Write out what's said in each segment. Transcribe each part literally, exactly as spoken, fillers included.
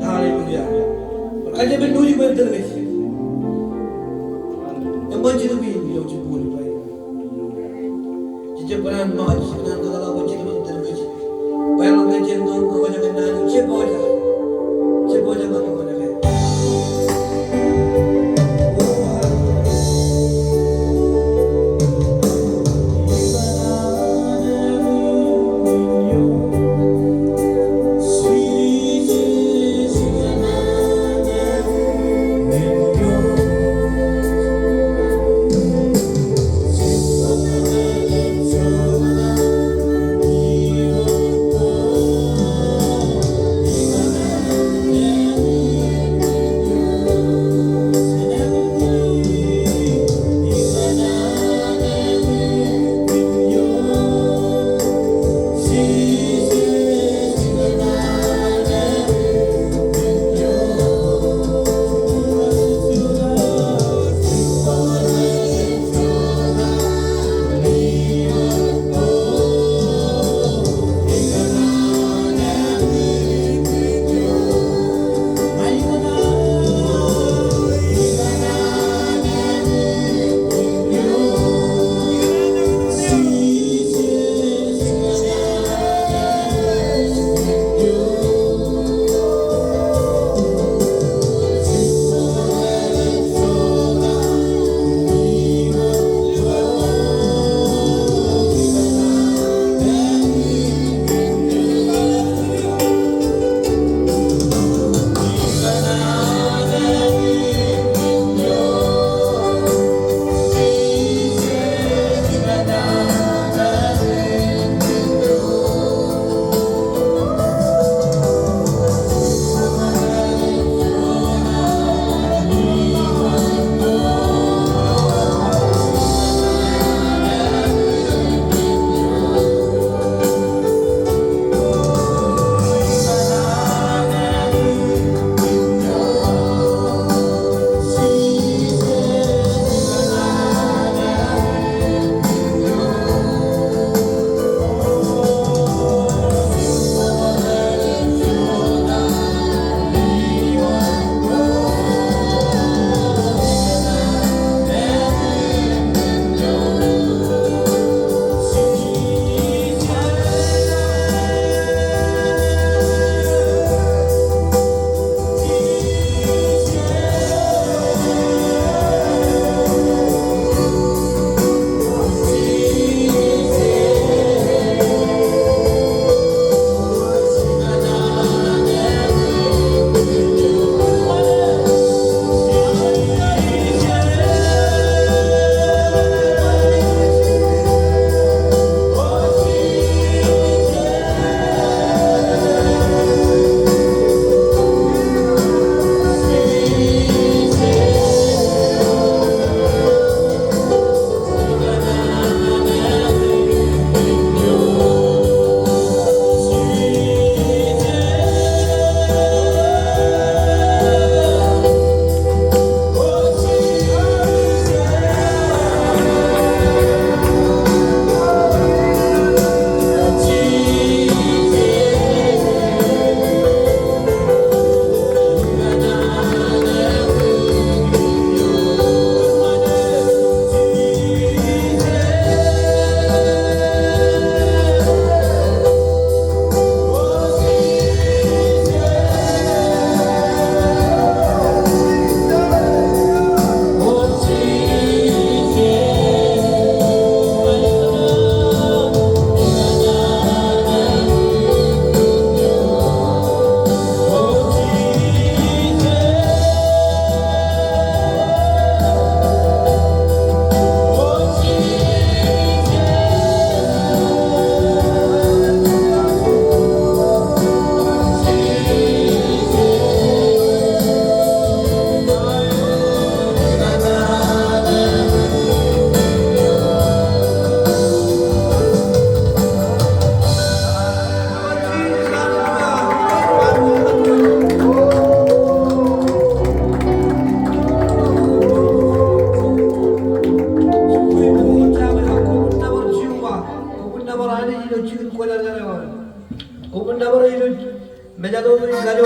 Hallelujah. Bar kaljepel ilo ijin bwe en tōl kōj. Eṃṃan jidik in ilo jibboñ in rainin. Jej jab kōṇaan ṃōkaj, kōṇaan kōtḷọk bwe jej jab kōṇaan tōl kōj. Bwe eḷaññe jen ṃōk kōj ñan naan in, jepọjak. Jepọjak ñan kōj ñan naan in.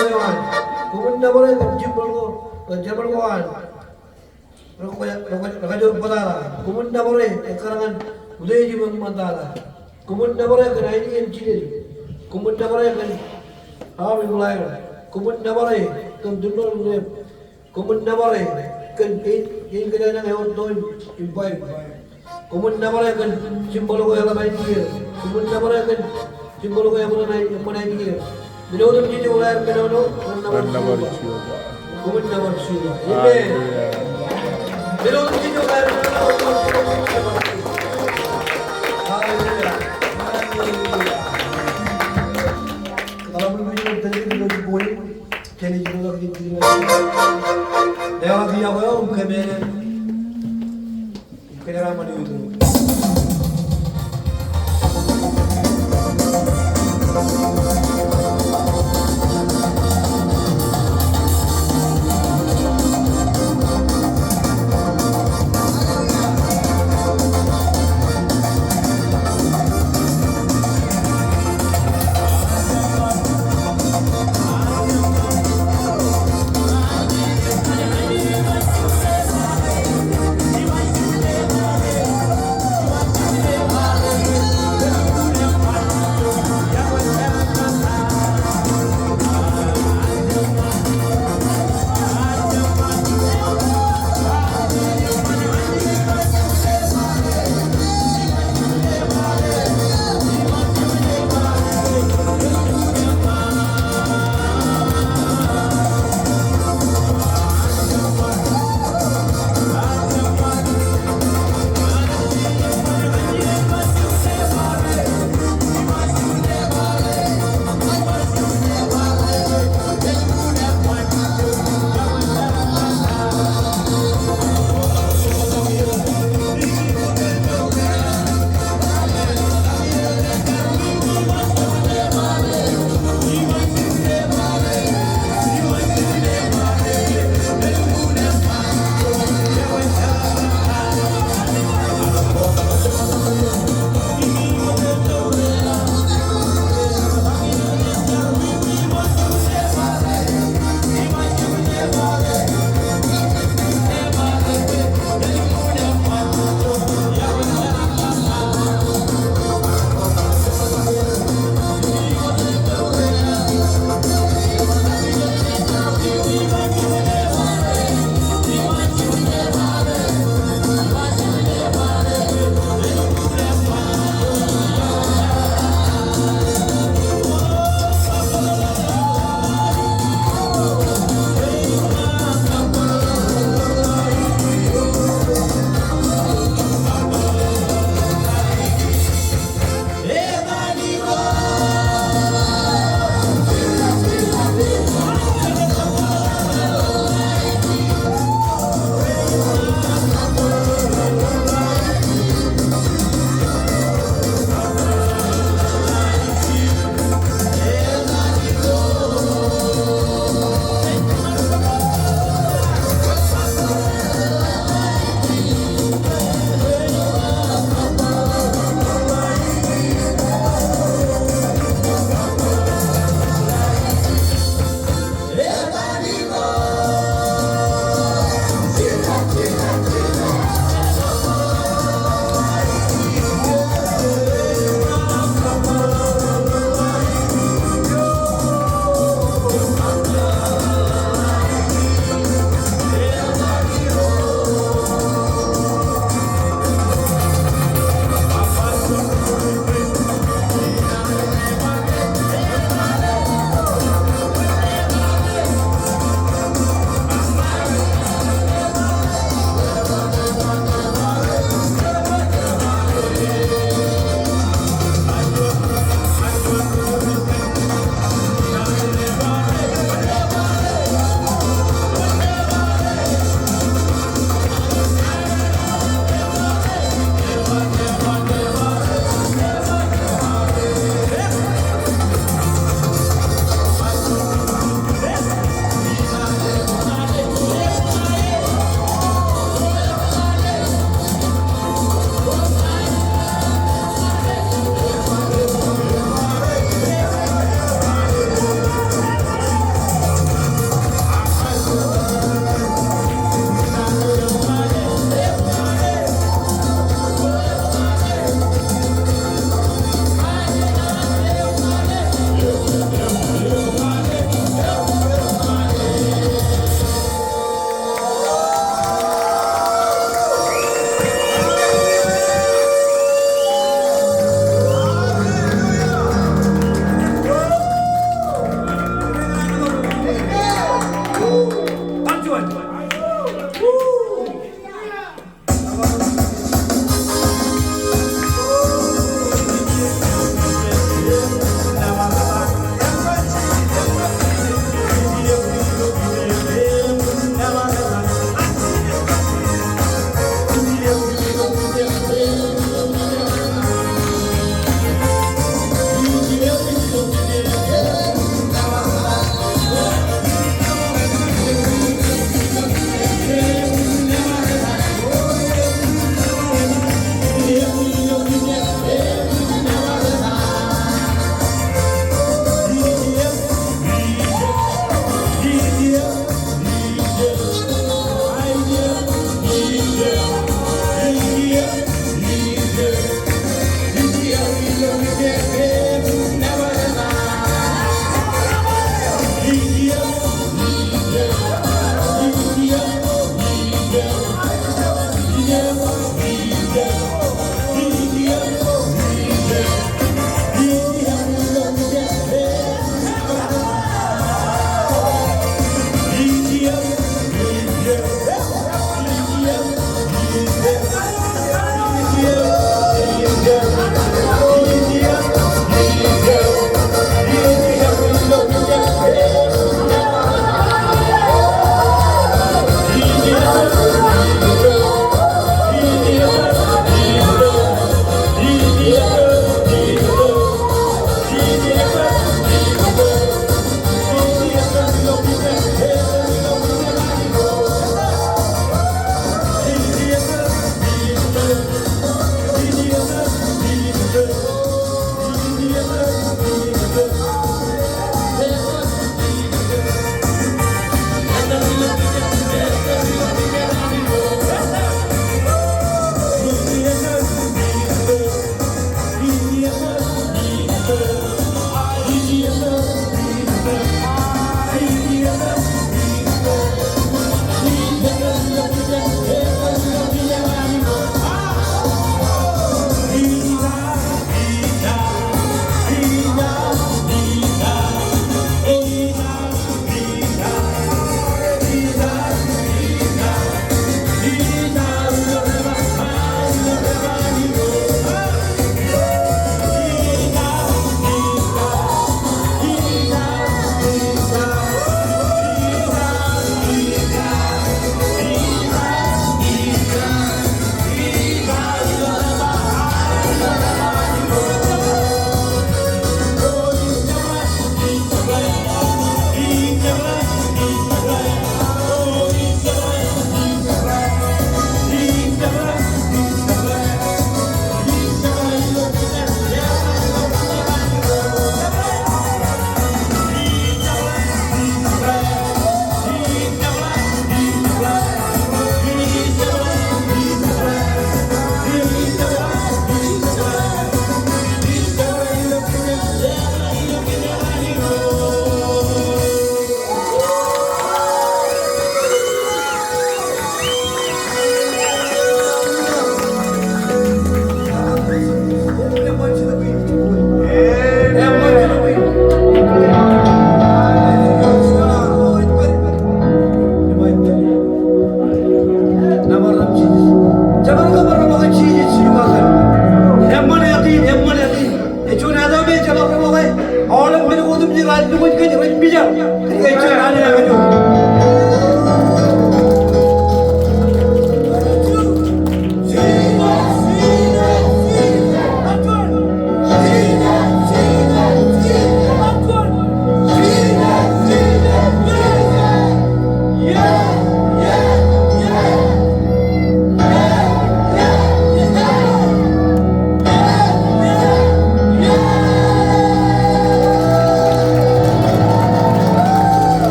Koṃwin nōbar e kōn jerbal ko, kōn jerbal ko an. Rej, rej, rej kajoor bōtata. Koṃwin nōbar e ekkar ñan utiej im eṃṃantata. Koṃwin nōbar e kōn ainikiōṃ jilel. Koṃwin nōbar e kōn aṃ im ḷaer. Koṃwin nōbar e kōn tūnrot im rep. Koṃwin nōbar e kōn kein, kein kōjañjañ ewōr toon im bwain. Koṃwin nōbar e kōn jerbal ko eḷap ainikier. Koṃwin nōbar e kōn jerbal ko eṃṃan ainikier. Men otemjej eḷap men otemjej. Nōbar Jeova. Koṃwin nōbar Jeova. Amen. Hallelujah. Men otemjej eḷap men otemjej. Hallelujah. Hallelujah. Kōtḷọk bwe kwōj kōtḷọk bwe kwōj kōtḷọk.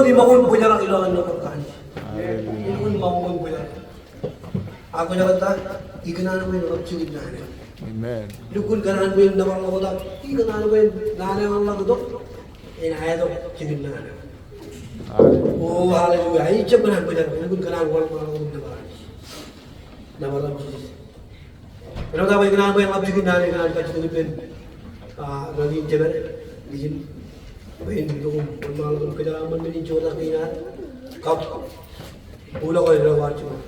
Āinwōt iṃōkaj bōjrak ilo an nōbar Anij. Āinwōt iṃōkaj bōjrak. Ak kwōjeḷā ta, ikōṇaan bwe en ḷap jikin naan eo. Amen. Lukkuun kōṇaan bwe en nōbar ḷọk wōt, ikōṇaan bwe naan eo eḷak tok, en aetok jikin naan eo. Hallelujah. O, hallelujah. Ejjab kōṇaan bwe en, lukkuun kōṇaan wōt ḷọk wōt nōbar Anij. Nōbar ḷọk Jisōs. Āinwōt aō bwe ikōṇaan bwe en ḷap jikin naan eo, ikōṇaan kajjitōk ippān, ah, ri-jemed, ijin, bwe en itok im wōnṃaanḷọk im kōjeraaṃṃan men in jota kein ad, kab, uḷọk eo ilo ad jiṃor.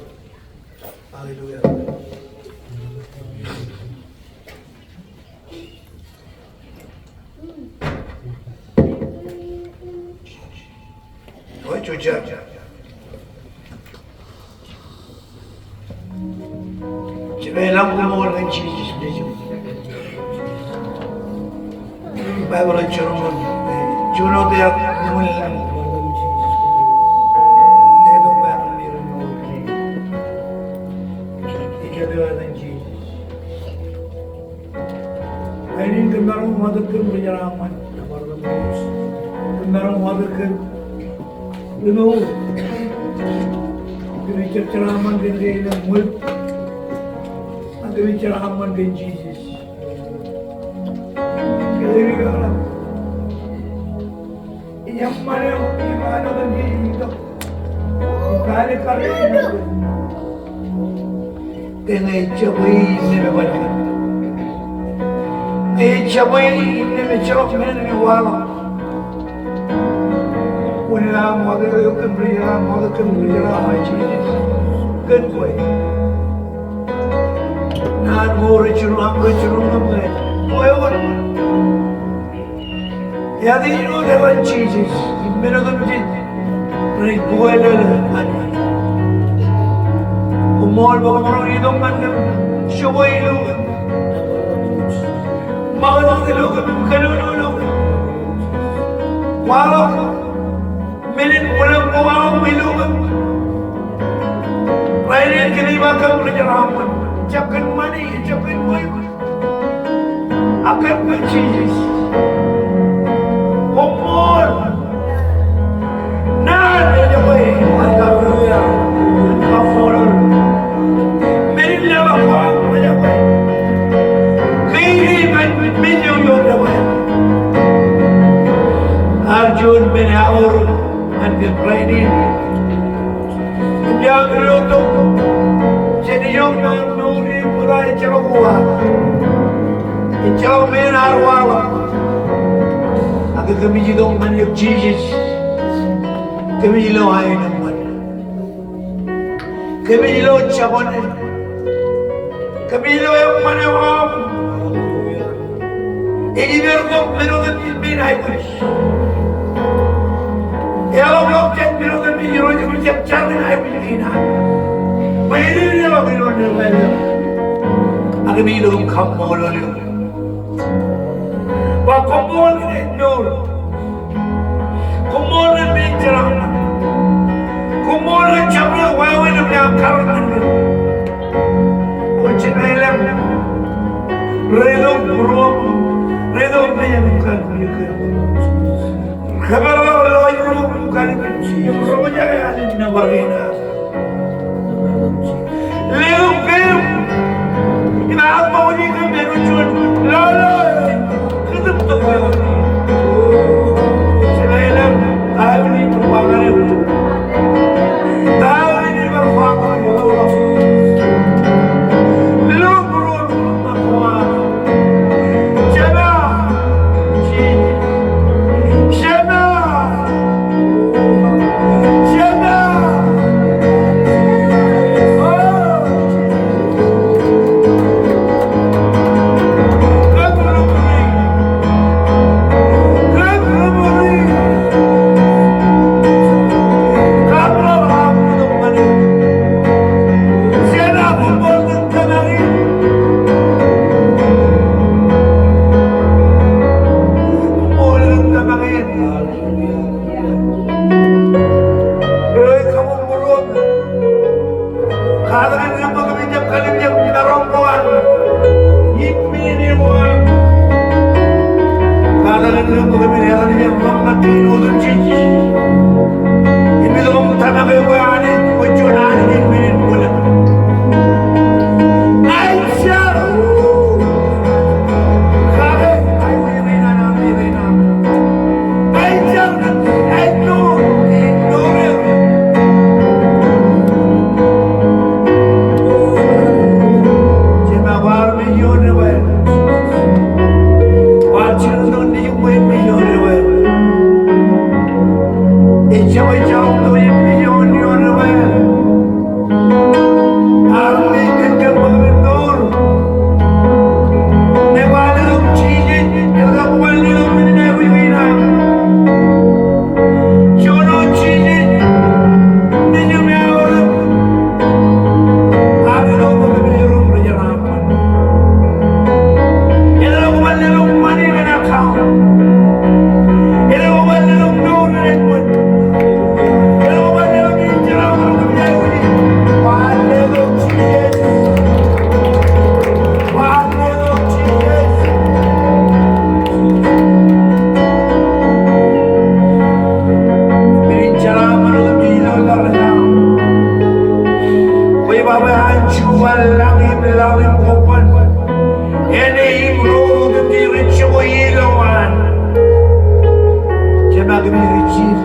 Hallelujah. Eo, juja. Jemem ḷak koṃṃool kōn Jisōs, Jisōs. Baibōḷ ej jinoin, juon wōt eaar ñan ḷọk. Letok bwe ear ñan ḷọk. Ij kōtōpar kōn Jisōs. Rainin kōm maroñ watōk kōm ri jeraaṃṃan. Kōm maroñ watōk kōm. Ilo, kōmij jab jeraaṃṃan kōn ke ilo ṃweo. Ak kōmij jeraaṃṃan kōn Jisōs. Kōmij jeraaṃṃan. Ij eṃṃan eo, ij ba ṇe kōn ke ij itok. Ij ba ṇe kōn ke ij itok. Ke ñe ejjab e innām eban. Ke ejjab e innām ejjeḷọk men in waḷọk. Kwōn ilo aṃ watōk eok kōm ri, aṃ watōk kōm ri jeraaṃṃan Jisōs. Kōn kwe. Naan ko rej jino aṃ, rej jino ñan kwe. Kwe wōt. Ej āinwōt etan Jisōs, im men otemjej rej bukwelele ñan e. Koṃṃool bwe kwōmaroñ itok ñan kōm, jokwe ilo kōm. Ṃakūtkūt ilo kōm, kōnono ilo kōm. Kwaḷọk men in bōlen ko aṃ ilo kōm. Rainin kōmij ba kōm ri jeraaṃṃan. Ejjab kōn ṃani, ejjab kōn ṃweo. Ak kōn Jisōs. Koṃṃool. Naan eo ejjab e. Hallelujah. Koṃṃool. Men in leḷọk ko aṃ ejjab e. Kein ej men eo ejjab e. Ear juon men eaorōk ñan kōm rainin. Im iar ilo tok, jān ijo naan mour in, bōtaab ejjeḷọk uwaak. Ejjeḷọk men ear waḷọk. Ak kōmij itok ñan eok Jisōs. Kōmij lo aenōṃṃan. Kōmij lo jabōn. Kōmij lo eṃṃan eo aṃ. Ej ippān tok men otemjej in aikuj. Eḷap ḷọk jān men otemjej in, ro rej jab jar in aikuj kein ad. Bwe en eḷap ilo naan eo. Ak kōmij lo im kaṃṃoolol eok. Ba koṃṃool kōn āinwōt. Koṃṃool kōn men in jeraaṃṃan. Koṃṃool kōn jabdewōt wāween eo aṃ kar ñan kōm. Kwōj jab lōñ. Reitok būruōṃ. Reitok men in kar ñan kōm. Kōpeḷḷọk lọjilñūṃ im kar ñan kōm. Im roñjake alen nōbar in. Letok kōm. Im aṃ ṃokta kōm āinwōt juon lolo. Kōtōptok. Im itok im tōmak eok bwe Anij, bwe juon Anij in men in bōlen. Ña ij jar. Kake, ña ij jar. Ña ij jar. Ej mour, ej mour. Jema kwaar me ioon ewāāl. Kwaar jilkintok nejūṃ bwe en me ioon ewāāl. Ejjab ejjañin tok en me ioon, ioon ewāāl. Armej ej kōn kōm bwe kōmin mour. Ñe kwaar letok Jisōs, eḷap aō kwaar letok men in aikuj kein aṃ. Juon wōt Jisōs, nejūṃ eaorōk. Ak eḷap aō kwaar letok ri jeraaṃṃan. Eḷap aō kwaar letok ṃani ñan account. Eḷap aō kwaar letok mour ñan edwōj. Eḷap aō kwaar letok in jeraaṃṃan. Kwaar letok Jisōs. Kwaar letok Jisōs. Ri jeraaṃṃan, ilo laḷ eo aṃ. Bwe ba bwe an Jubal lañ im laḷ im kobban. Āne im ro otemjej rej jokwe ilowaan. Jema kōmij ri jid.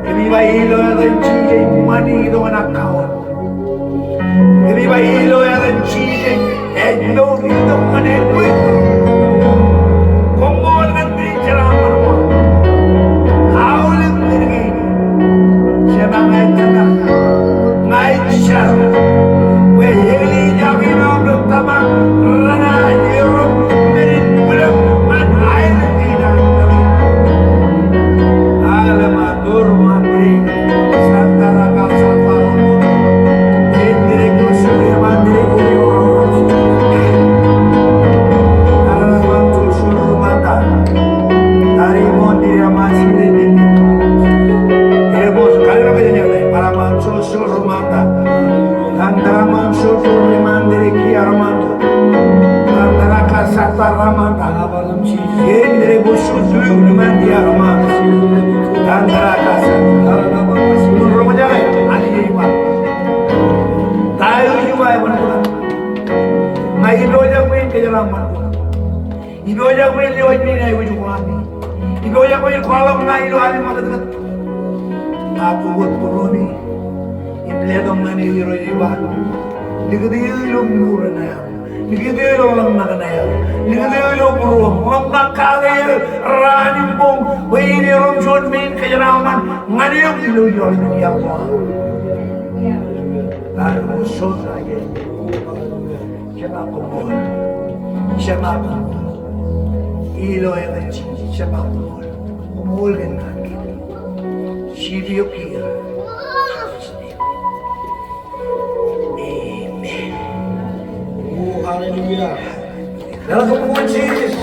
Kōmij ba ilo etan Jisōs ṃani itok ñan account. Kōmij ba ilo etan Jisōs ej mour itok ñan edwōj. Koṃṃool kōn men in jeraaṃṃan eo aṃ. Aolep men kein. Jema ña ij tōmak. Ña ij jar. Bwe eklejia kein aṃ rej tōmak raṇ aō erom men in bwilōñ ñan aelōñ kein aṃ. Alema Tor mandri, santara ka santara. Endri ko suri mandri ko. Ara manto suru manda. Tari mondi ya masire ni. Ere bos kalero ke ni, ara manto suru manda. Tantara manto suru mandri ki ara manto. Tantara ka santara manda. Endri ko suru mandri ara manto. Tantara ka santara. Ro ṃōjale, ani ni ba. Ta eo ej ba eo ṃōjale. Ña ij pojak bwe in kōjeraaṃṃan. Ij pojak bwe in lewōj men in aikuj ko ami. Ij pojak bwe in kwaḷọk ña ilo ami ṃakūtkūt. Ak wōt būruemi im letok ñan eō Irooj ej ba, likūt eō ilo mour ṇe aṃ. Likūt eō ilo ḷōmṇak ṇe aṃ. Likūt eō ilo būruōṃ. Ḷōmṇak kake eō raan im boñ bwe in erom juon men in kōjeraaṃṃan ñan eok ilo iọkwe iọkwe. Ak wōt soñ ake. Jema koṃṃool. Jema koṃṃool. Ilo etan Jisōs, jema koṃṃool. Koṃṃool kōn kake. Jipi eok kiiō. Amen. Oh, hallelujah. Leḷọk koṃṃool Jisōs.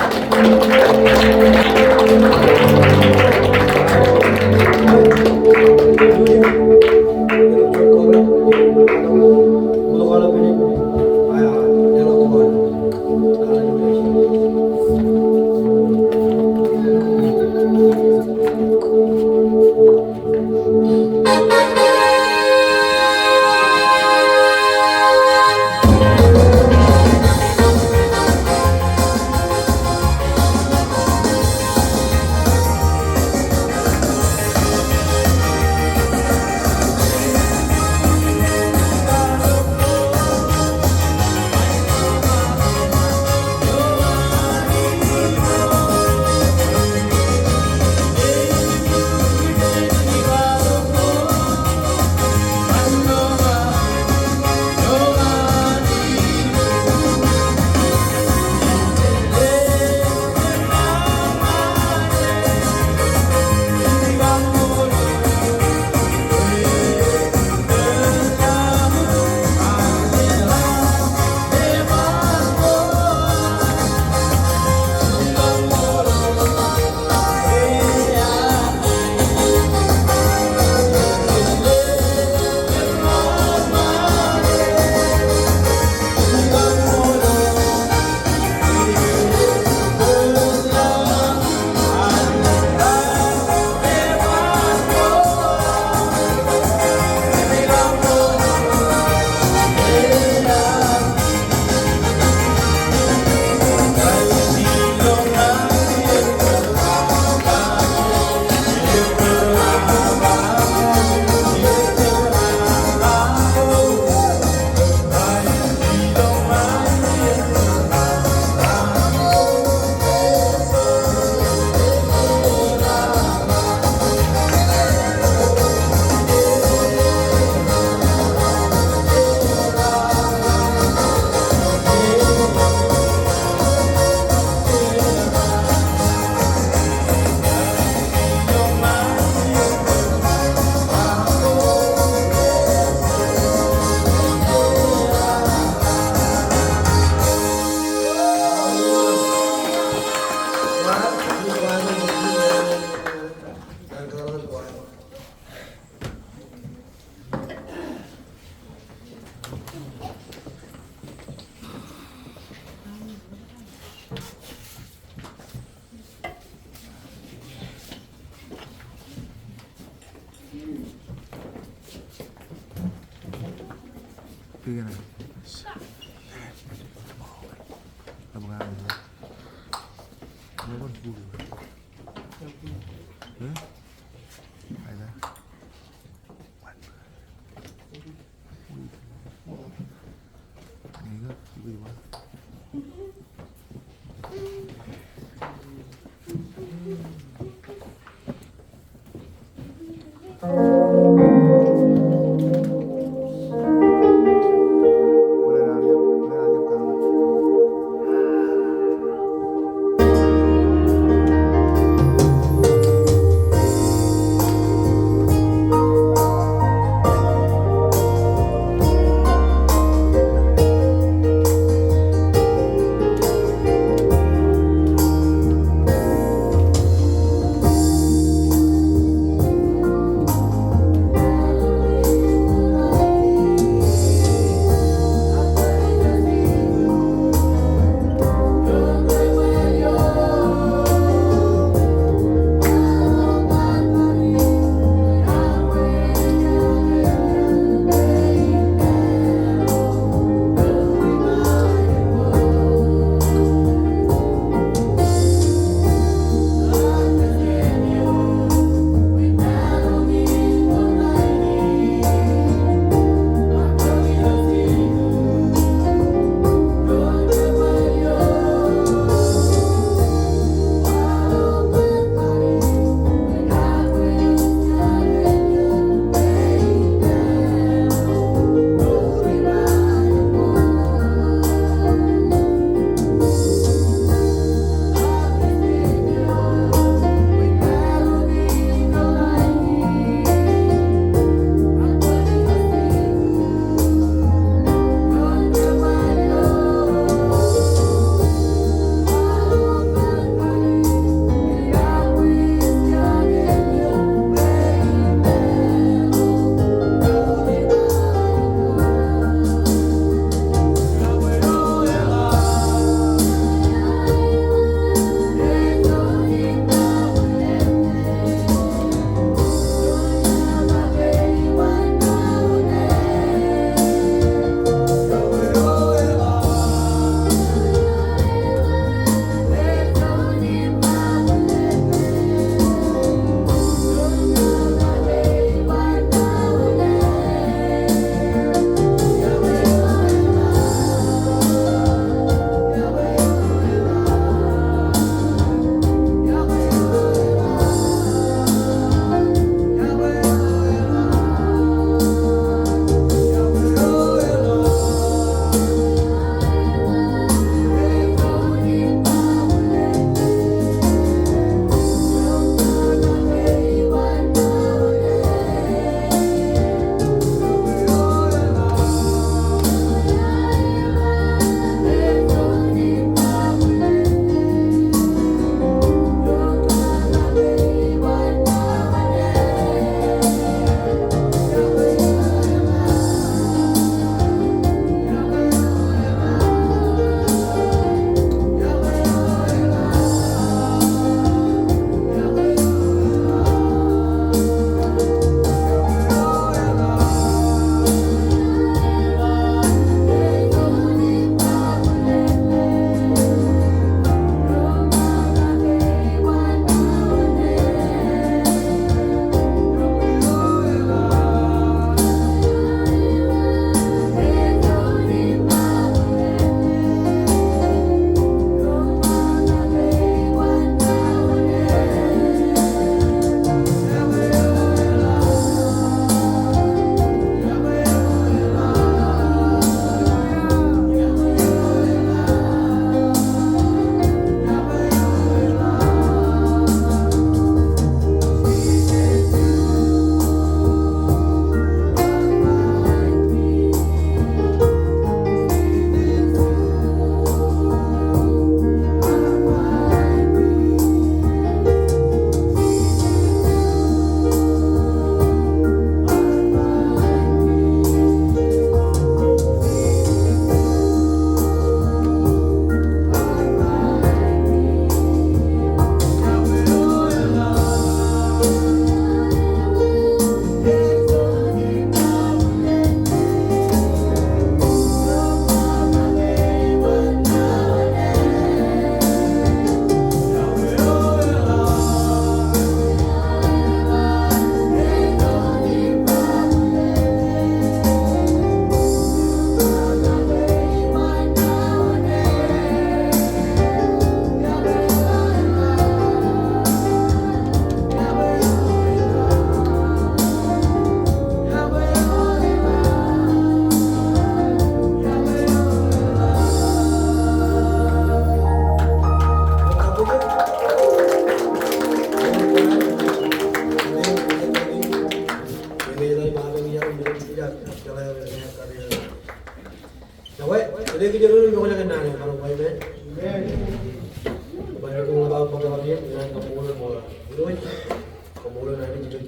Kaṃṃoolol Anij ilo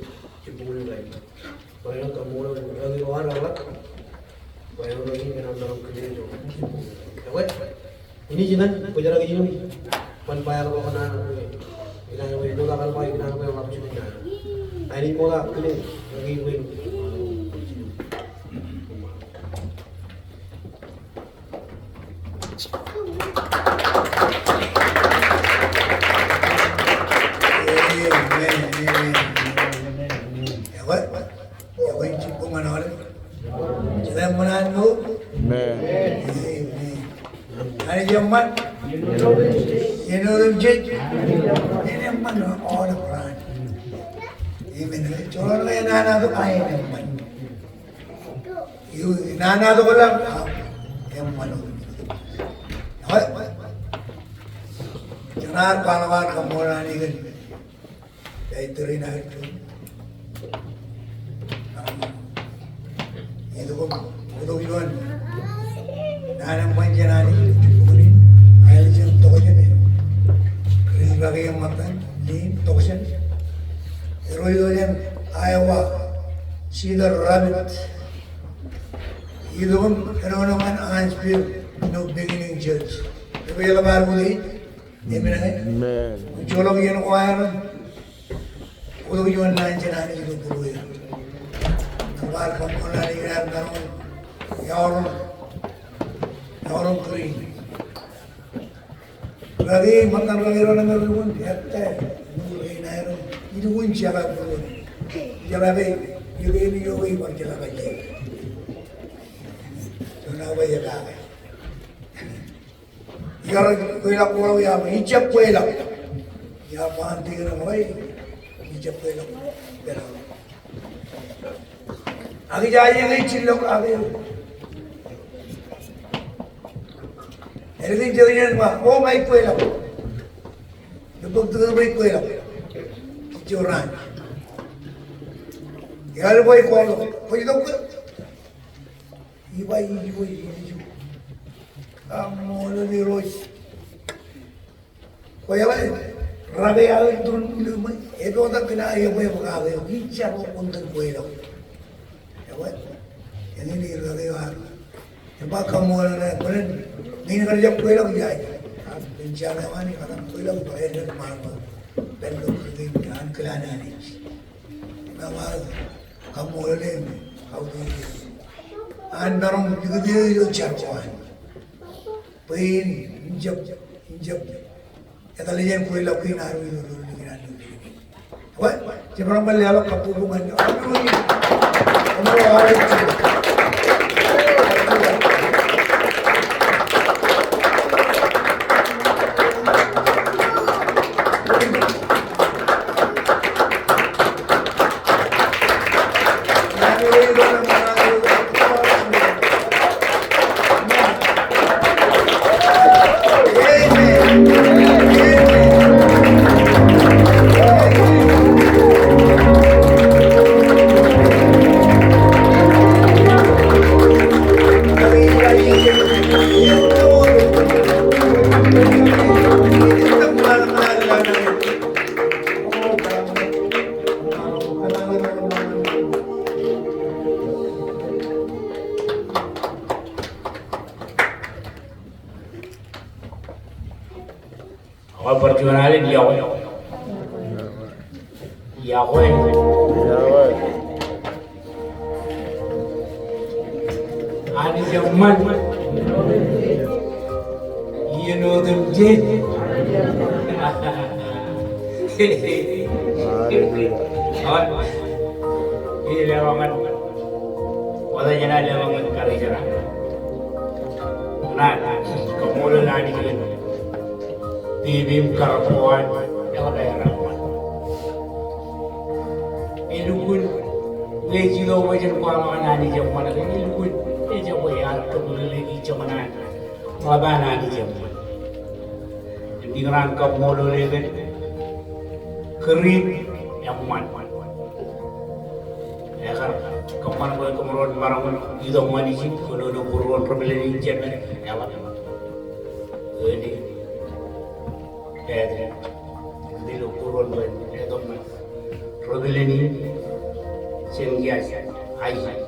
jibboñōn in rainin. Bwe en kaṃṃoolol, eo, eo an ḷọk. Bwe eo ḷọk in kōṇaan maroñ kile ilo jibboñōn in rainin. Ekwe, inaaj itōn bōjrak ijin im ban ba eḷap aō kōṇaan bwe ikōṇaan bwe ilo kakōḷḷe bwe ikōṇaan bwe eḷap jikin naan. Inaaj ṃokta kile eo kein bwe Amen, amen, amen. Ekwe, ekwe, jibboñōn in aolep. Jen ṃōṇōṇō. Amen. Amen. Anij eṃṃan. Iien otemjej. En eṃṃan aolep raan. Amen. Joḷọk ñe enana tok, a, en eṃṃan. Eo, enana tok ḷọk, a, eṃṃan. Ekwe, jenaaj kwaḷọk aō kaṃṃoolol Anij kōn Dieter in aer juon. Itok im, itok juon. Naan eṃṃan jān Anij, juon in, aelōñ jān tokjān eo. Kōrā in bōk eṃṃan, ḷein, tokjān. Eo itok jān Iowa, Cedar Rapids. Itok im, kōnono ñan Huntsville, New Beginning Church. Eo eḷap ad utiej. Amen. Amen. Joḷọk iien ko aer im itok juon naan jān Anij ilo būrueir. Eḷap ad kaṃṃoolol Anij kōn aer maroñ eọroñ, eọroñ kūr in. Rake, ṃōttan rake ro naan eo lukkuun ettā, lukkuun rein aer im ilukkuun jekā būruon. Jekā ke, eo ke, eo ke bar jekā ke. Juon aō bwe jekā ke. Iar kweilọk, kweilọk, iar, ijjab kweilọk. Iar bwe an tiki ṇe ṃōk, ijjab kweilọk. Ak ij aikuj jillọk ak ej. Ālikin jekjek ba, o, ij kweilọk. Ej bōk tiki ṇe ij kweilọk. Ij jab raan. Iar bwe ij kweilọk. Kwōj itok ke? Iba iju, iju. Kaṃṃoolol Irooj. Kwōjeḷā, rake aō turun ilo ṃōj, epotak kōn aō ebbwebweak eo, ij jab kwōn kweilọk. Ekwe, eñin eo rake eo an. Ej ba kaṃṃoolol e, bōlen, ñe in kar jab kweilọk ijin. Ak, ijin eo an, ikar kweilọk, bwe en kar ṃaan bwe. Pād ilo kōj, an kilaan Anij. Ej ba, kaṃṃoolol e, kautiej e. An maroñ likūt eō ilo jar ko an. Bwe in, in jab, in jab etal jān kweilọk kein ad ilo, ilo, ilo, ilo, ilo. Bwe, jemaroñ bar leḷọk kabbokbok ñan, Ak bar juon alen, yokwe. Yokwe. Anij eṃṃan. Iien otemjej. Hallelujah. Ij leḷọk ñan, wōt ij leḷọk ñan karijeran. Ñan, kaṃṃoolol Anij kōn baby im karōk ko an, eḷap aer eṃṃan. Elukkuun, ñe ej ilo ṃōj in kwaḷọk an Anij eṃṃan, elukkuun, ejjab bwe ear kōmeḷeḷeiki joñan an. Ḷap an Anij eṃṃan. Im ikōṇaan kaṃṃoolol e kōn kūr in eṃṃan. Ekar kōṃṃan bwe kōṃro en maroñ itok ṃanij in, kōnono būruon ri-pāleen in jān men, eḷap. Āinwōt Patrick, ilo būruon bwe en itok ṃanij. Ri kilin in, jān kiiō aikuj.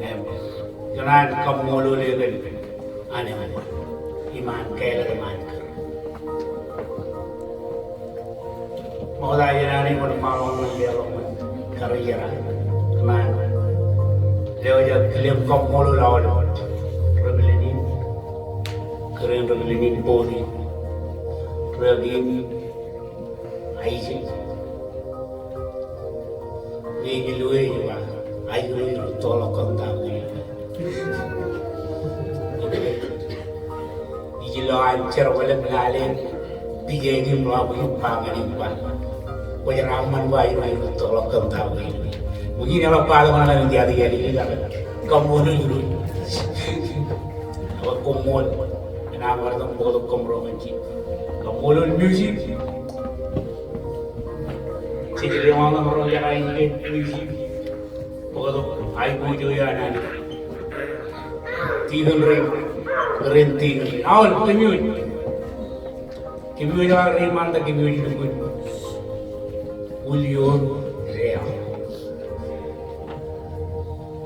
Im, ikōṇaan kaṃṃoolol eō kōn an eṃṃan. Iṃaan kāālōt iṃaan kōr. Ṃokta jān an eṃṃan, ṃaanḷọk ñan leḷọk ñan karijer an. Ikōṇaan lewōj aō kile im kaṃṃoolol aolep ri kilin in. Kōrā in ri kilin in Boni. Ri kilin in Aijin. Ri kilin in Aijin, ri tōḷọk kōn ta ko. Ij lo an jerbal im lale, pije im ḷap im ba ñan im ba, kwōj raṃṃan ba ilo ilo tōḷọk kōn ta ko. Ṃōj in eḷap ba ḷọk ñan an ijjab ijjab ijjab kaṃṃoolol ilo. Ak koṃṃool. Enaaj bar tok bōktok kōmro ñan Jisōs. Kaṃṃoolol music. Jej lewōj ñan ro jekā in ke music. Bōktok aikuj eo an Anij. Tikōn rein, rein tikōn rein. Aolep kōmij wōj. Kōmij wōj aō rein ṃaantak, kōmij wōj lukkuun. Ulion Leo.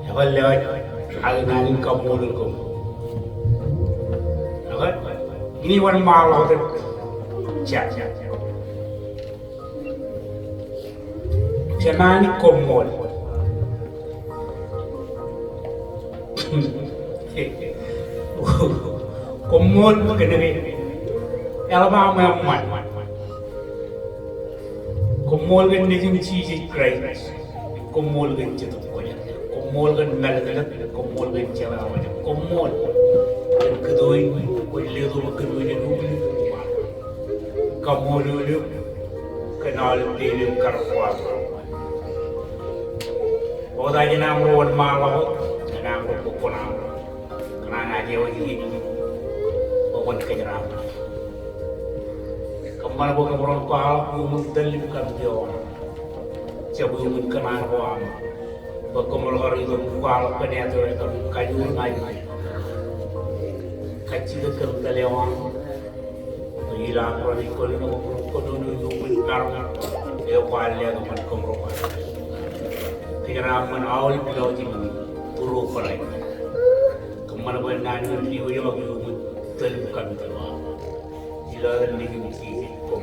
Ekwe lewōj aō naan in kaṃṃoolol koṃ. Ekwe, inaaj wōnṃaanḷọk wōt. Jab. Jemaanij koṃṃool. Koṃṃool kōn ke eḷap aṃ eṃṃan. Koṃṃool kōn Nejūṃ Jisōs Kraist. Koṃṃool kōn Jetōb Kwōjarjar. Koṃṃool kōn mālōtlōt. Koṃṃool kōn jeḷā wōj. Koṃṃool kōn kōto in kwōj letok bwe kōm wōj ilo. Kaṃṃoolol eok kōn aolep peiṃ im karōk ko aṃ. Ṃokta jān aṃro wōnṃaanḷọk wōt, jān aṃro bōk kuṇaaṃ. Kōṇaan aje wōj iien in bwe kwōn kōjeraaṃṃan. Kōṃṃan bwe kōmro kwaḷọk iuṃwin tōl im kapit eo aṃ. Jab iuṃwin kōṇaan ko aṃ. Bwe kōmro kar itok im kwaḷọk kōn eto eto im kajoor ñan kajjitōk kōn tōl eo aṃ. Ilo aṃ ro rej kōnono, kōnono iuṃwin maroñ eo kwaar letok ñan kōmro. Kōjeraaṃṃan aolep lọjilñiṃ through Christ. Kōṃṃan bwe naan in diwōjḷọk iuṃwin tōl im kapit eo aṃ. Ilo etan Nejūṃ Jisōs koṃṃool.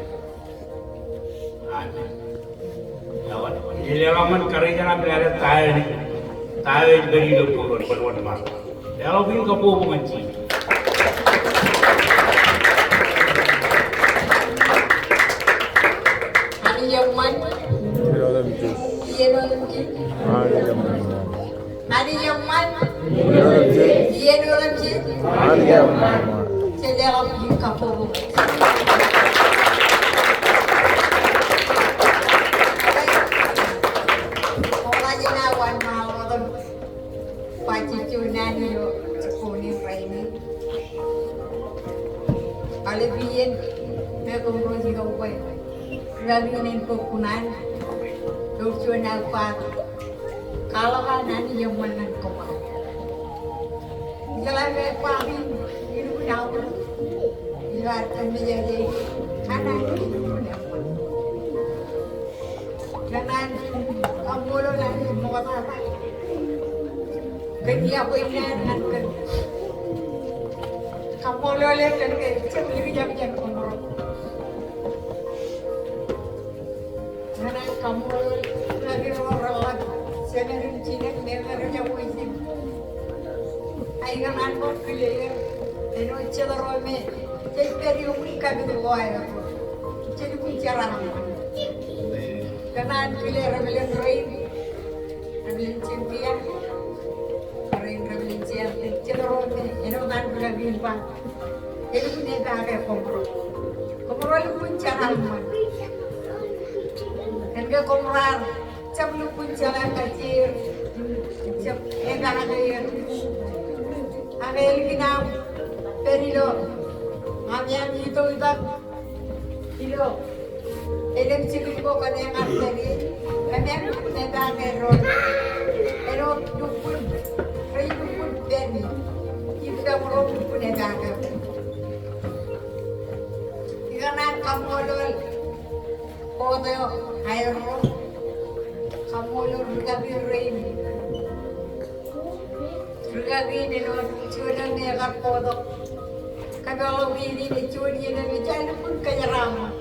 Amen. Ej leḷọk ñan karijer an, lale ta eo, ta eo ej pād ilo būruon, bōlen wōnṃaanḷọk. Leḷọk in kabbokbok ñan Jisōs. Anij eṃṃan. Iien otemjej. Anij eṃṃan. Anij eṃṃan. Iien otemjej. Anij eṃṃan. Jej leḷọk in kabbokbok. Koṃ naaj wōnṃaanḷọk wōt im ba jejjo naan ilo jibboñ in rainin. Aolep iien me kōmro ilo bwe ri-lale in en bōk kuṇaan, ewōr juon aō kwaḷọk. Kwaḷọk an Anij eṃṃan ñan kōṃṃan. Ijeḷā me kwaḷọk in, ilukkuun aolep. Ilo ad tōl mejaje, an Anij ilukkuun eṃṃan. Kōn an kaṃṃoolol Anij ṃoktata. Kōn iọkwe in ñan kōn. Kaṃṃoolol e kōn ke jab likjab jān kōmro. Ñan an kaṃṃoolol ri-lale ro reḷap, Jeneral Jinek me rej jab wōj im. Ak ikōṇaan bōk kile er, āinwōt jet ro me jej pād iuṃwin kapit ko aer. Jej lukkuun jeraaṃṃan. Ikōṇaan kile ri-lale rein, ri-lale Cynthia, rein ri-lale Cynthia, jet ro me āinwōt an kile in ba. Elukkuun epaake kōmro. Kōmro lukkuun jeraaṃṃan. Kōn ke kōmro ar jab lukkuun jeḷā kajjieer, jab epaake er. Ak ālikin aṃ pād ilo, aṃ itok itak ilo elōñ jikin ko kōn eñin pād ie, kōmro lukkuun epaake er. Āinwōt lukkuun, rej lukkuun pād ie, ippaṃro lukkuun epaake er. Ikōṇaan kaṃṃoolol Kot eo Aerro, kaṃṃoolol rūkaki rein. Rūkaki in āinwōt juon eo me ekar bōktok kōpeḷḷọk in, ej juon iien eo me ej lukkuun kōjeraaṃṃan.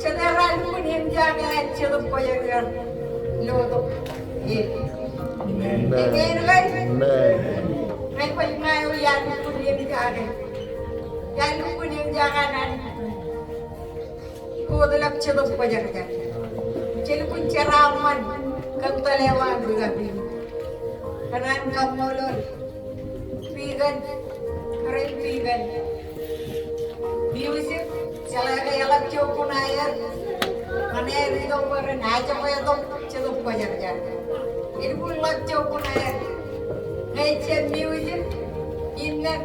Jete raar lukkuun eñjake an Jetōb Kwōjarjar lotok e? Amen. Amen, right? Amen. Ñe kwōj ña eo iar lukkuun eñjake, iar lukkuun eñjake an Anij. Kotelep Jetōb Kwōjarjar. Jej lukkuun jeraaṃṃan kōn tōl eo an rūkaki in. Kōṇaan kaṃṃoolol Pikan, Reverend Pikan. Music, jeḷā ke eḷap jokkun aer ñan aer itok bwe ren ajokwetok Jetōb Kwōjarjar. Elukkuun ḷap jokkun aer. Ñe ejjab music, innām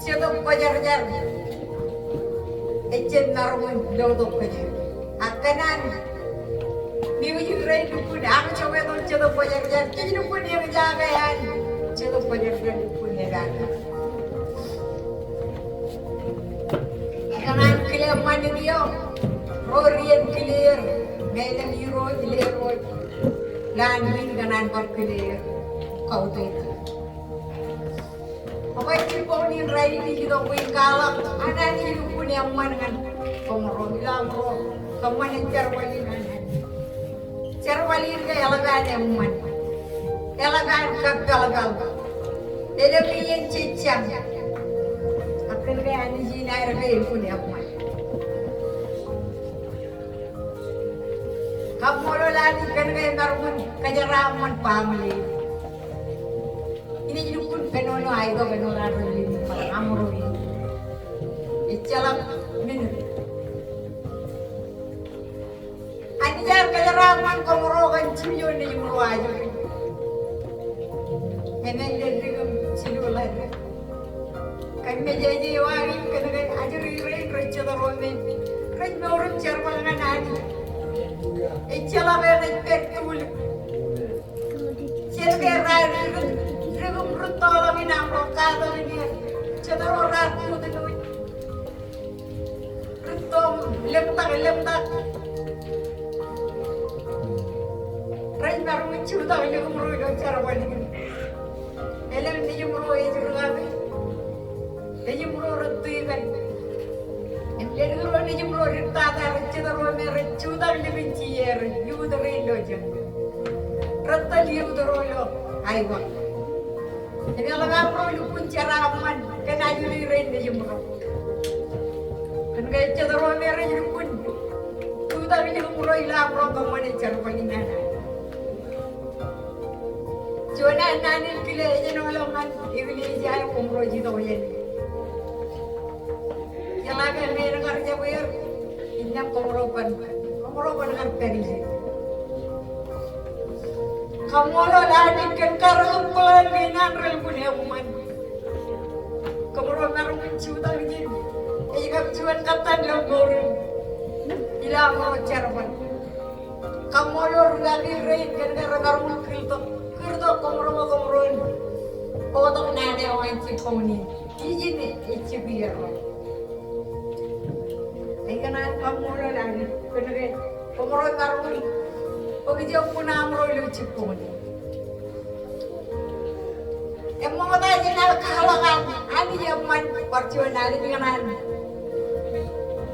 Jetōb Kwōjarjar ejjab maroñ in lotok kōj. Ak kōn an music rej lukkuun ajokwetok Jetōb Kwōjarjar, jej lukkuun eñjake an Jetōb Kwōjarjar lukkuun epaak. Kōṇaan kile ṃanit eo ro ri en kile er, ñe elōñ irooj, lerooj, lowaan ri kōṇaan bar kile er kautiej. Ak ej jibboñ in rainin ij itok bwe in kwaḷọk an Anij lukkuun eṃṃan ñan kōmro, ilo aṃro kōṃṃane jerbal in an Anij. Jerbal in ke eḷap an eṃṃan. Eḷap an kōpeḷpeḷ. Elōñ iien jejjañ. Ak kōn ke Anij in aer ke elukkuun eṃṃan. Kaṃṃoolol Anij kōn ke emaroñ in kōjeraaṃṃan baaṃle. Inaaj lukkuun kōnono aetok āinwōt aō ri in, aṃro in. Ejjeḷọk minit. Anij ear kōjeraaṃṃan kōmro kōn jimjuon nejimro ajri. Emān ḷaddik im jilu ḷaddik. Kōn mejeje eo aō in, kōn ke ajri rein rej jet ro me rej mour im jerbal ñan Anij. Ejjeḷọk eṇ ej pād tulik. Jen ke raar dik, dik im rūttoḷọk in aṃro katak in er. Jet ro raar kutōk in. Rūtto im lōñtak, lōñtak. Rej maroñ in jutak ḷọk im ro ilo jerbal in. Elōñ nejimro ej rūkaki. Nejimro rej tikōn. Im ḷaddik ro nejimro dik tata rej jet ro me rej jutak ḷọk im jier, youth rein ilo jet. Rej tōl youth ro ilo Aiwa. Im eḷap aṃro lukkuun jeraaṃṃan kōn ajri rein nejimro. Kōn ke jet ro me rej lukkuun jutak ḷọk im ro ilo aṃro kōṃṃane jerbal in an Anij. Juon an naan in kile ej āinwōt ñan eklejia eo kōmro ej itok jān. Jeḷā ke men kar jab er, innām kōmro ban, kōmro ban kar pād ijin. Kaṃṃoolol Anij kōn karōk im bōlen kein an relukkuun eṃṃan. Kōmro maroñ in jutak ijin. Ej kab juon kōttan ilo mour in. Ilo aṃro jerbal. Kaṃṃoolol rūkaki rein kōn ke remaroñ in kūrtok, kūrtok kōmro bwe kōmro en bōktok naan eo an jibboñ in. Ijin ej jikier. Ikōṇaan kaṃṃoolol Anij kōn ke kōmro emaroñ in bōk jokkun aṃro ilo jibboñ in. Eṃṃool ta jān aō kwaḷọk an Anij eṃṃan, bar juon Anij ikōṇaan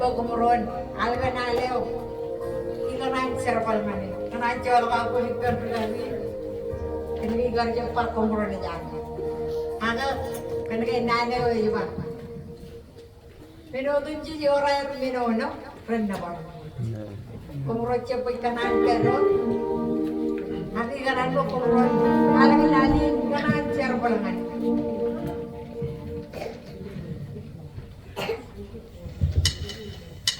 bōk kōmro en al kōn al eo ikōṇaan jerbal ñan e. Ikōṇaan joḷọk aō bōk ippān rūkaki in kōn ke ikar jab ba kōmro naaj an. Ak kōn ke naan eo ej ba, men otemjej eo raar men eo ren nōbar. Kōmro jab bwe ikōṇaan pād wōt. Ak ikōṇaan bwe kōmro al kōn al in ikōṇaan jerbal ñan.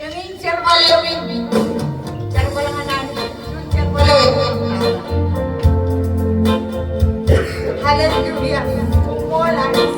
Eñin jerbal eo in. Jerbal ñan Anij. Hallelujah. Koṃṃool Anij.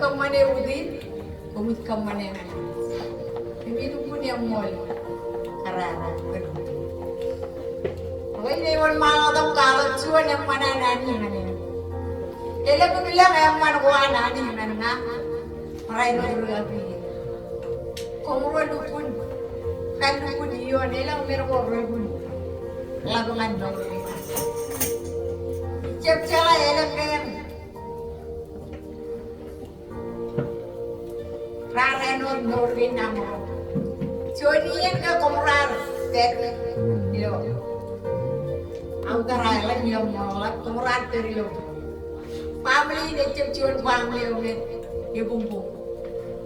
kōṃṃane utiej, koṃij kōṃṃane ñan eok. Im ilukkuun eṃṃool kōrā. Bwe ij wōnṃaanḷọk tok kwaḷọk juon eṃṃan an Anij ñan eō. Elōñ im lōñ eṃṃan ko an Anij ñan ña. Barāinwōt rūkaki, koṃro lukkuun, kar lukkuun iioon elōñ men ko relukkuun ḷap ñan mour kein. Ij jab jeḷā elōñ kein raar āinwōt mour kein aṃro. Juon iien ke koṃ raar pād ilo outer island ilo ṃōḷaḷḷap, koṃ raar pād ilo baaṃle in, ejjab juon baaṃle eo me ebuñbuñ.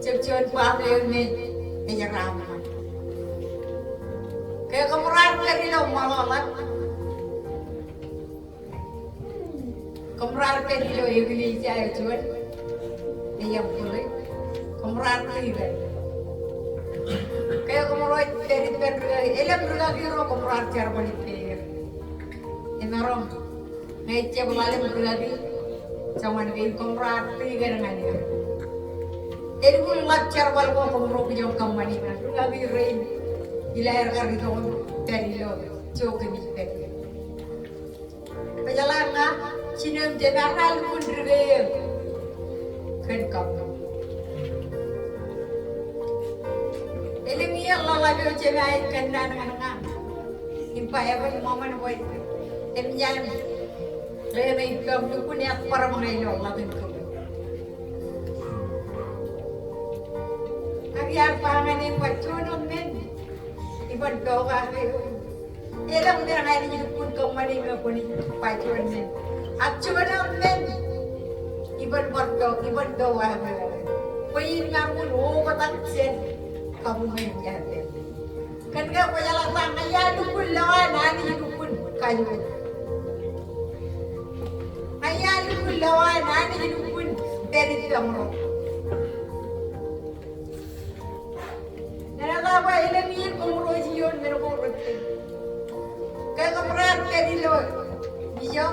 Ejjab juon baaṃle eo me ejeraaṃṃan. Ke koṃ raar pād ilo ṃōḷaḷḷap, koṃ raar pād ilo eklejia eo juon, ej eṃṃan, koṃ raar tikōn. Ke koṃ ro pād ippān rūkaki, elōñ rūkaki ro koṃ raar jerbal ippāer. Emaroñ ñe ij jab ḷalem rūkaki, joñan kein koṃ raar tikōn ñan eō. Elukkuun ḷap jerbal ko koṃ ro kijoñ kōṃṃani ñan rūkaki rein ilo aer kar itok im pād ilo jokwe im ij pād. Kwōjeḷā ña, jino im jemān raar lukkuun dike eō kōn kab. Elōñ iien ḷōḷḷap eo jemān ej kōnnaan ñan ña im ba, eban ṃōṃan bwe eṃōj an ḷeeṇe ippaṃ lukkuun ear bōrọm ña ilo ḷap in kōṃṃan. Ak iar ba ñan e im ba, juon wōt men iban pokake eō. Elōñ men ña ij lukkuun kōṃṃane im kwōnaaj ba juon men. Ak juon wōt men iban bar to, iban pokake eō. Bwe in maroñ in oktak jān kabuñ in jān. Kōn ke kwōjeḷā ta, ña iar lukkuun lo an Anij lukkuun kajoor. Ña iar lukkuun lo an Anij lukkuun pād ippāmro. Ñan eta bwe elōñ iien koṃro ej iioon men ko rettōn. Ke koṃ raar pād ilo ijo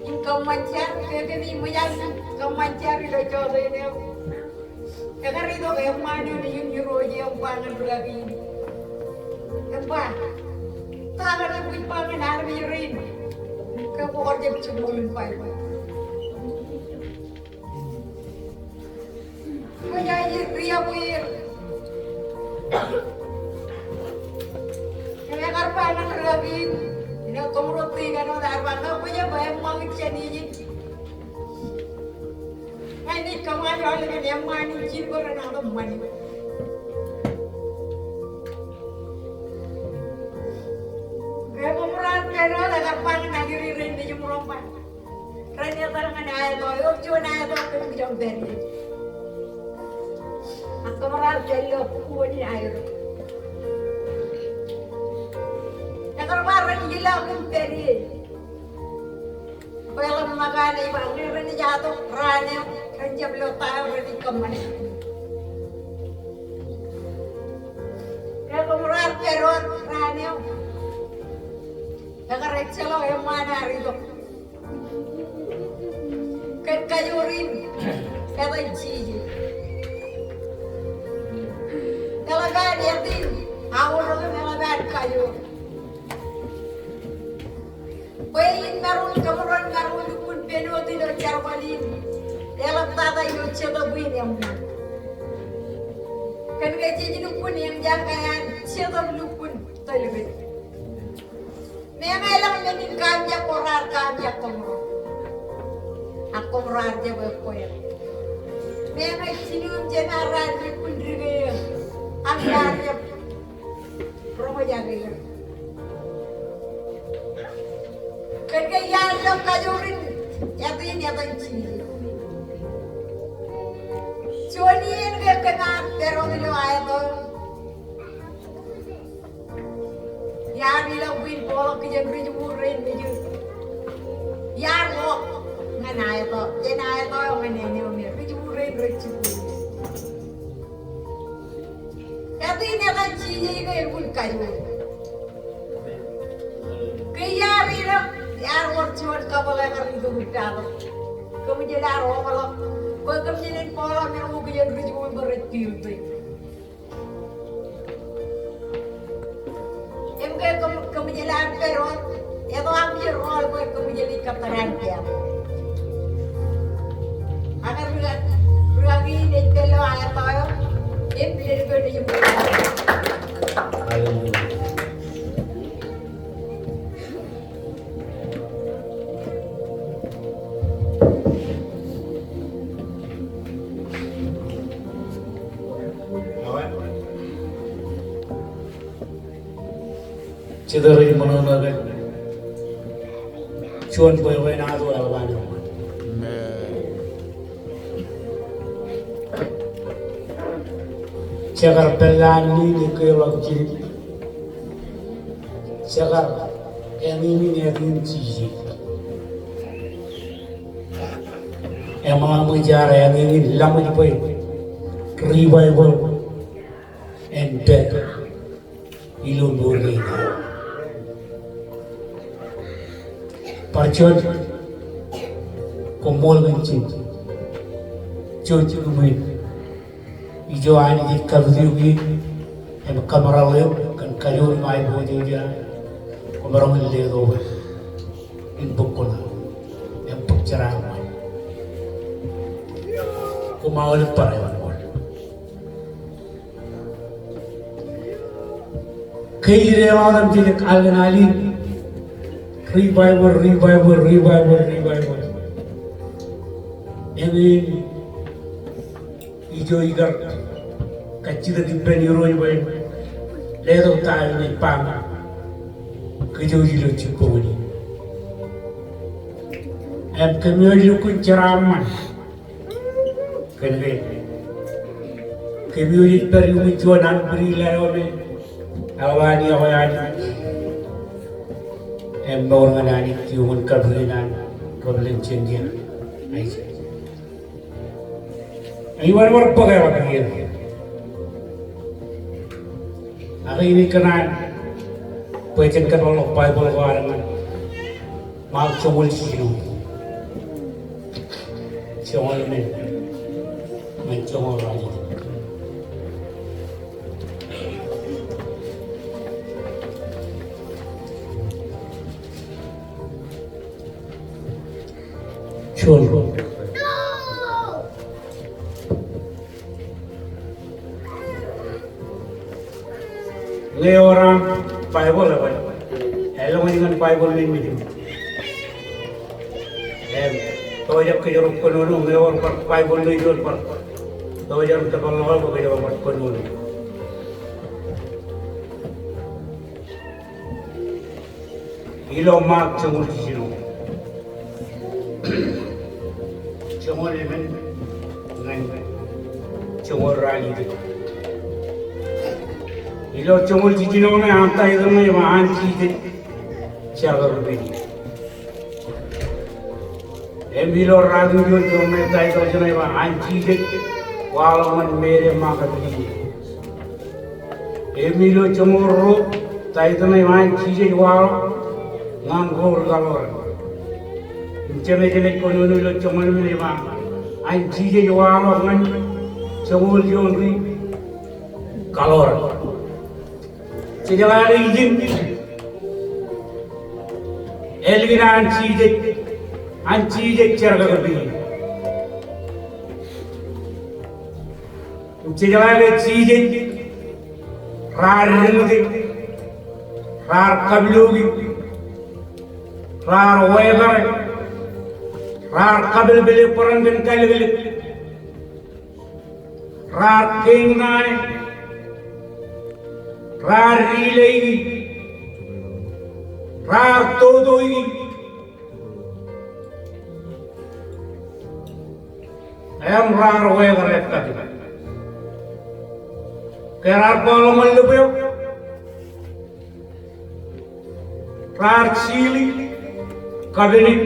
im kōṃṃan jar, ke kōmij ṃōj an kōṃṃan jar ilo jota in eo. Ekar itok eṃṃaan eo nejin Irooj eo im ba ñan rūkaki in, im ba, ta kōn ke kwōj ba ñan armej rein ke kwō kar jab jikuuḷ in Baibōḷ? Kwōj aikuj riab er. Im ekar ba ñan rūkaki in, ilo koṃro tikōn wōt, ear ba, ñe kwōj ba eṃṃakūt jān ijin, ña inaaj kōṃṃan aolepen eṃṃaan in jin bwe renaaj ṃani. Ke koṃ raar pād wōt, ekar ba ñan ajri rein nejimroñ ba, ren etal ñan aeto eo, juon aeto eo kōmij pād ie. Ak koṃ raar pād ilo kuwōn in aer. Ekar ba ren ilọk im pād ie. Bwe eḷap ṃōk an ej ba ñe renaaj atok raan eo, ren jab lo ta eo renaaj kōṃṃane. Ke koṃ raar pād wōt raan eo, ekar ejjeḷọk eṃṃaan ear itok kōn kajoor in etan Jisōs. Eḷap an etan, aorōk im eḷap an kajoor. Bwe in maroñ, kōmro maroñ lukkuun pen wōt ilo jerbal in, eḷaptata ilo Jetōb in eṃṃan. Kōn ke jej lukkuun eñjake an Jetōb lukkuun tōl kōj. Meñe elōñ men in kaamijak ko raar kaamijak kōmro, ak kōmro ar jab ekwe. Meñe jino im jemān raar lukkuun dike eō, ak iar jab roñjake er. Kōn ke iar lo kajoor in etan, etan Jisōs. Juon iien ke kōm ar pād wōt ilo aeto, iar ilọk bwe in bōkḷọk kijen ri-jibukwi rein nejū. Iar ḷọk ñan aeto, jān aeto eo ñan āne eo me ri-jibukwi rein rej jibukwi. Etan, etan Jisōs ke elukkuun kajoor. Ke iar ilọk, iar wōr juon kōpeḷḷe ekar itok ippaḷọk. Kōmij jeḷā ro ḷọk. Bwe kōmij jeḷā ro ḷọk men eo kiiō ri-jikuuḷ bwe rej tiljek. Im ke kōm-, kōmij jeḷā pād ro, eto aṃ jeḷā ro bwe kōmij jeḷā kōttar an pād. Ak ri-, ri-kaki ej pād ilo aeto eo, im leddik eo nejūṃ. Hallelujah. Jete rej ṃōṇōṇō kōn juon bwebwenato eḷap an eṃṃan. Jekar pād ilo an in ej kweilọk jidik. Jekar eñin in eñin Jisōs. Eṃṃan ṃōj ad eñin in laṃōj bwe revival en pād ilo mour kein ad. Bar juon, koṃṃool kōn jen jouj im ijo Anij ej kautiej eok im kōmeḷeḷeik eok kōn kajoor im aiboojoj eo aō, koṃ maroñ in letok bwe in bōk kuṇaō im bōk jeraaṃṃan. Koṃ aolep bar eoon. Ke ij leḷọk im jej alōñ alen revival, revival, revival, revival. Eñin ijo ikar kajjitōk ippān Irooj bwe letok ta eo ej ba ñan kōj ilo jibboñ in. Im kōmij lukkuun jeraaṃṃan kōn ke kōmij pād iuṃwin juon umbrella eo me eḷap an iọkwe Anij im mour ñan Anij iuṃwin kabwilōñ an ri-Jenkins. Ij wōnṃaanḷọk bōk eḷap iien ak ij kōṇaan bwe jen kōtḷọk Baibōḷ ko ad ñan Ṃaak joñoul jiljino. Joñoul emān ñan joñoul ralitōk. Joñoul. Ñe ewōr aṃ Baibōḷ, ewōr. Elōñ ñan Baibōḷ men eo ej. Im, tok jān kōjro kōnono, ñe ewōr bar Baibōḷ ṇe ijo bar. Tok jān kōjro bar kōnono. Ilo Ṃaak joñoul jiljino. Joñoul emān ñan joñoul ralitōk. Ilo joñoul jiljino ṇe an title ṇe ej ba An Jisōs Jerkakpeje. Im ilo ralitōk eo ej ba title eo ej ba An Jisōs Waḷọk ñan Meri Makdalini. Im ilo joñoul ruo, title eo ej ba An Jisōs Waḷọk ñan ro ri-kaloran. Im jeṃejeṃ ej kōnono ilo joñoul emān ej ba An Jisōs Waḷọk ñan joñoul juon ri-kaloran. Jejeḷā ijin, ālikin An Jisōs, An Jisōs Jerkakpeje. Jejeḷā ke Jisōs, raar diñōte, raar kapilōki, raar wekare, raar kapelpele bōran kōn kalōklōk, raar kein ṇae, raar dileiki, raar totoiki, im raar wekare ettā. Ke raar kwaḷọk ñan lōb eo, raar seal e, covenant,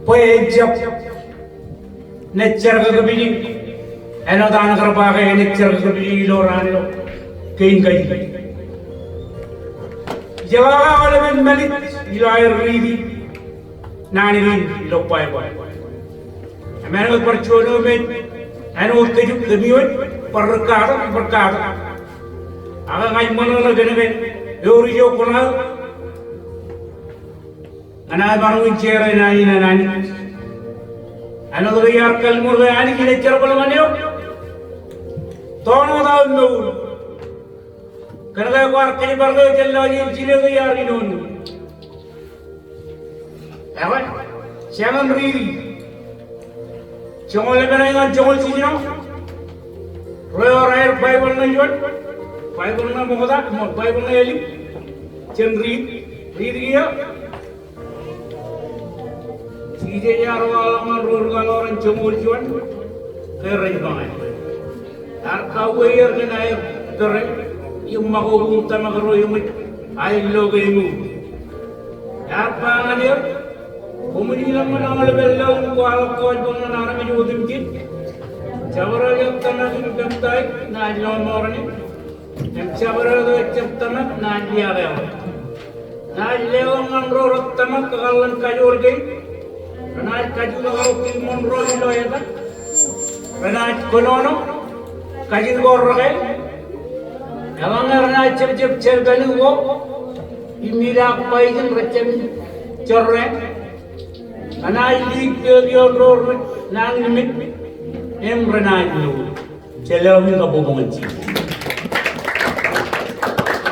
bwe en jab naaj jerkakpeje āinwōt an kar ba ke enaaj jerkakpeje ilo raan eo kein kajin. Ijeḷā ke aolepen mālij ilo aer riiti naan kein ilo Baibōḷ. Im āinwōt bar juon eo me āinwōt kōj kōm wōj, bar ri katak, bar katak. Ak ña ij ṃōṇōṇō kōn ke eor ijo kuṇaō ñan aō maroñ in share naan in an Anij. Āinwōt ke iar kalliṃur ke Anij ej jerbal ñan eok, toon wōt aō mour. Kōn ke kwaar kōjparok eō jān lọjilñiin eo iar inoin. Ekwe, jemaroñ riiti. Joñoul emān ñan joñoul jiljino. Ro eo raar Baibōḷ ṇe juon, Baibōḷ ṇe ṃokta, im Baibōḷ ṇe ālij. Jen riit, riit kiiō. Jisōs ear waḷọk ñan ro rūkaḷoran joñoul juon, ke rej bōñā. Ear kauwe er kōn aer pere, im ṃakoko im tōmak ro eṃōj aer lo ke eṃour. Ear ba ñan er, koṃwin ilọk ñan aolepān laḷ im kwaḷọk kōjpañ ñan armej otemjej. Jabdewōt eo ej tōmak im peptaij, naaj lọmọọr ṇe. Im jabdewōt eo ejjab tōmak, naaj liaakḷọk. Naaj leḷọk ñan ro rej tōmak kōkar lōñ kajoor kein. Renaaj kajutak aō tilṃoṇ ro ilo eta. Renaaj kōnono kajin ko rekāāl. Eḷaññe renaaj jepjep jelkani ko im ilaak bajjek rejjab jorrāān. Renaaj liik pād ioon ro rej nañinmej im renaaj mour. Jen lewōj in kabbokbok ñan Jisōs.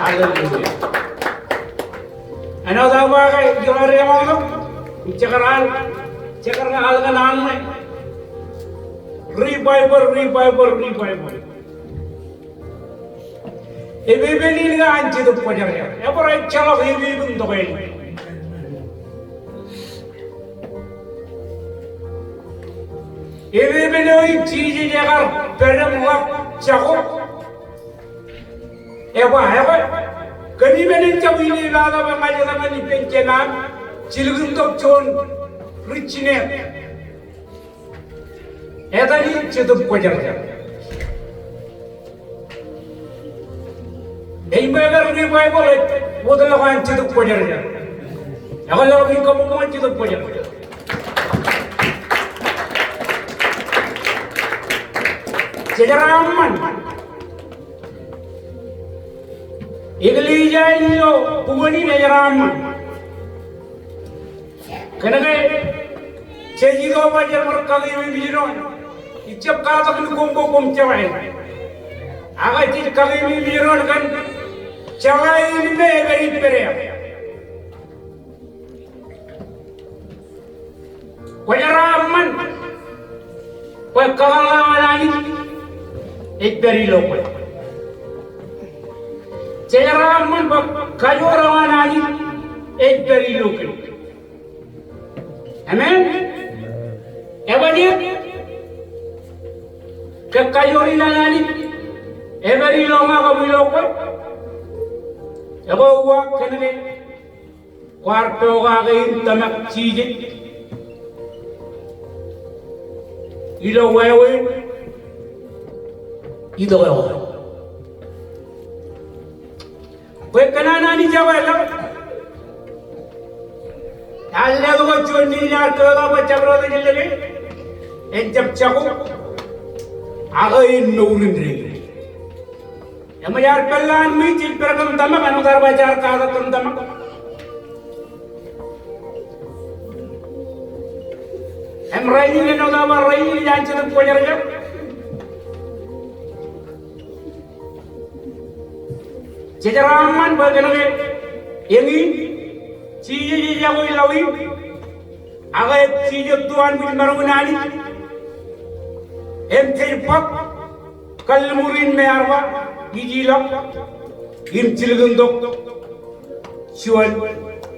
Hallelujah. Āinwōt aō ba ke ij kar eṃṃakūt, ij kar al, ij kar al kōn aṃ ṇe. Revival, revival, revival. Epepen in ke an Jetōb Kwōjarjar. Ebar ejjeḷọk epepen in tok ālikin. Epepen eo ej Jisōs ekar pād im ḷak jako. Eba, eba. Kōmij men in jab ilo ḷap eo ña ij etal ñan ippān jān an jilkintok juon ri jined. Etan in Jetōb Kwōjarjar. Ej bwe ke revival ej wōtlọk an Jetōb Kwōjarjar. Ekwe lewōj in kabbokbok ñan Jetōb Kwōjarjar. Jejeraṃṃan. Eklejia in ilo bukwōn in ejeraṃṃan. Kōnke jej itok bwe jen bar kakeememej doon. Ij jab katak in koṃ bwe koṃ jab āin. Ak jej kakeememej doon kōn jeḷā in me ej pād ippād eok. Kwōjeraṃṃan bwe kakōḷḷā eo an Anij ej pād ilo kwe. Jejeraṃṃan bwe kajoor eo an Anij ej pād ilo kwe. Amen. Ebajeet ke kajoor in an Anij epād ilo ña kab ilo kwe. Ekwe uwaak kōnke kwaar pokake im tōmak Jisōs ilo wāween itok eo. Bwe kōn an Anij eo eḷap. Ear letok juon nejin ear kōtata bwe jabdewōt ej lōke, en jab jako, ak en mour indeeo. Eṃōj ad pād ḷọk an ṃwiin jej pād kōn tōmak, āinwōt ad ba jaar katak kōn tōmak. Im rainin, āinwōt aō ba rainin, ej an Jetōb Kwōjarjar. Jejeraṃṃan bwe kōnke eñin, Jisōs ej jako ilo in, ak ej Jisōs eo an kwōj maroñ in Anij. Im jej bōk kalliṃur in me ear ba, ij ilọk im jilkintok juon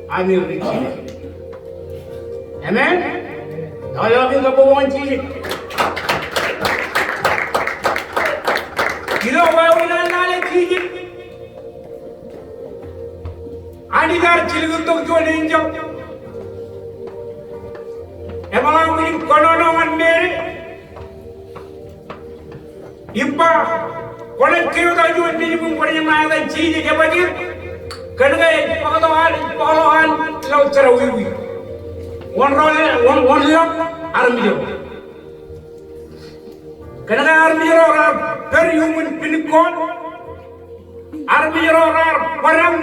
ami ri jined. Amen. Lọmọọren kabbokbok ñan Jisōs. Ilo wāween an lale Jisōs, Anij ear jilkintok juon enjeḷ im eḷap im kōnono ñan Meri im ba, kwōnaaj kōjota juon nejūṃ im kwōnaaj ṇa etan Jisōs. Ebajeet? Kōnke ej bōktok an, ej bōkḷọk an laḷ jerọwiwi. Wōn ro, wōn, wōn ḷọk armej eo. Kōnke armej ro raar pād iuṃwin pinikkoon, armej ro raar bōdañ,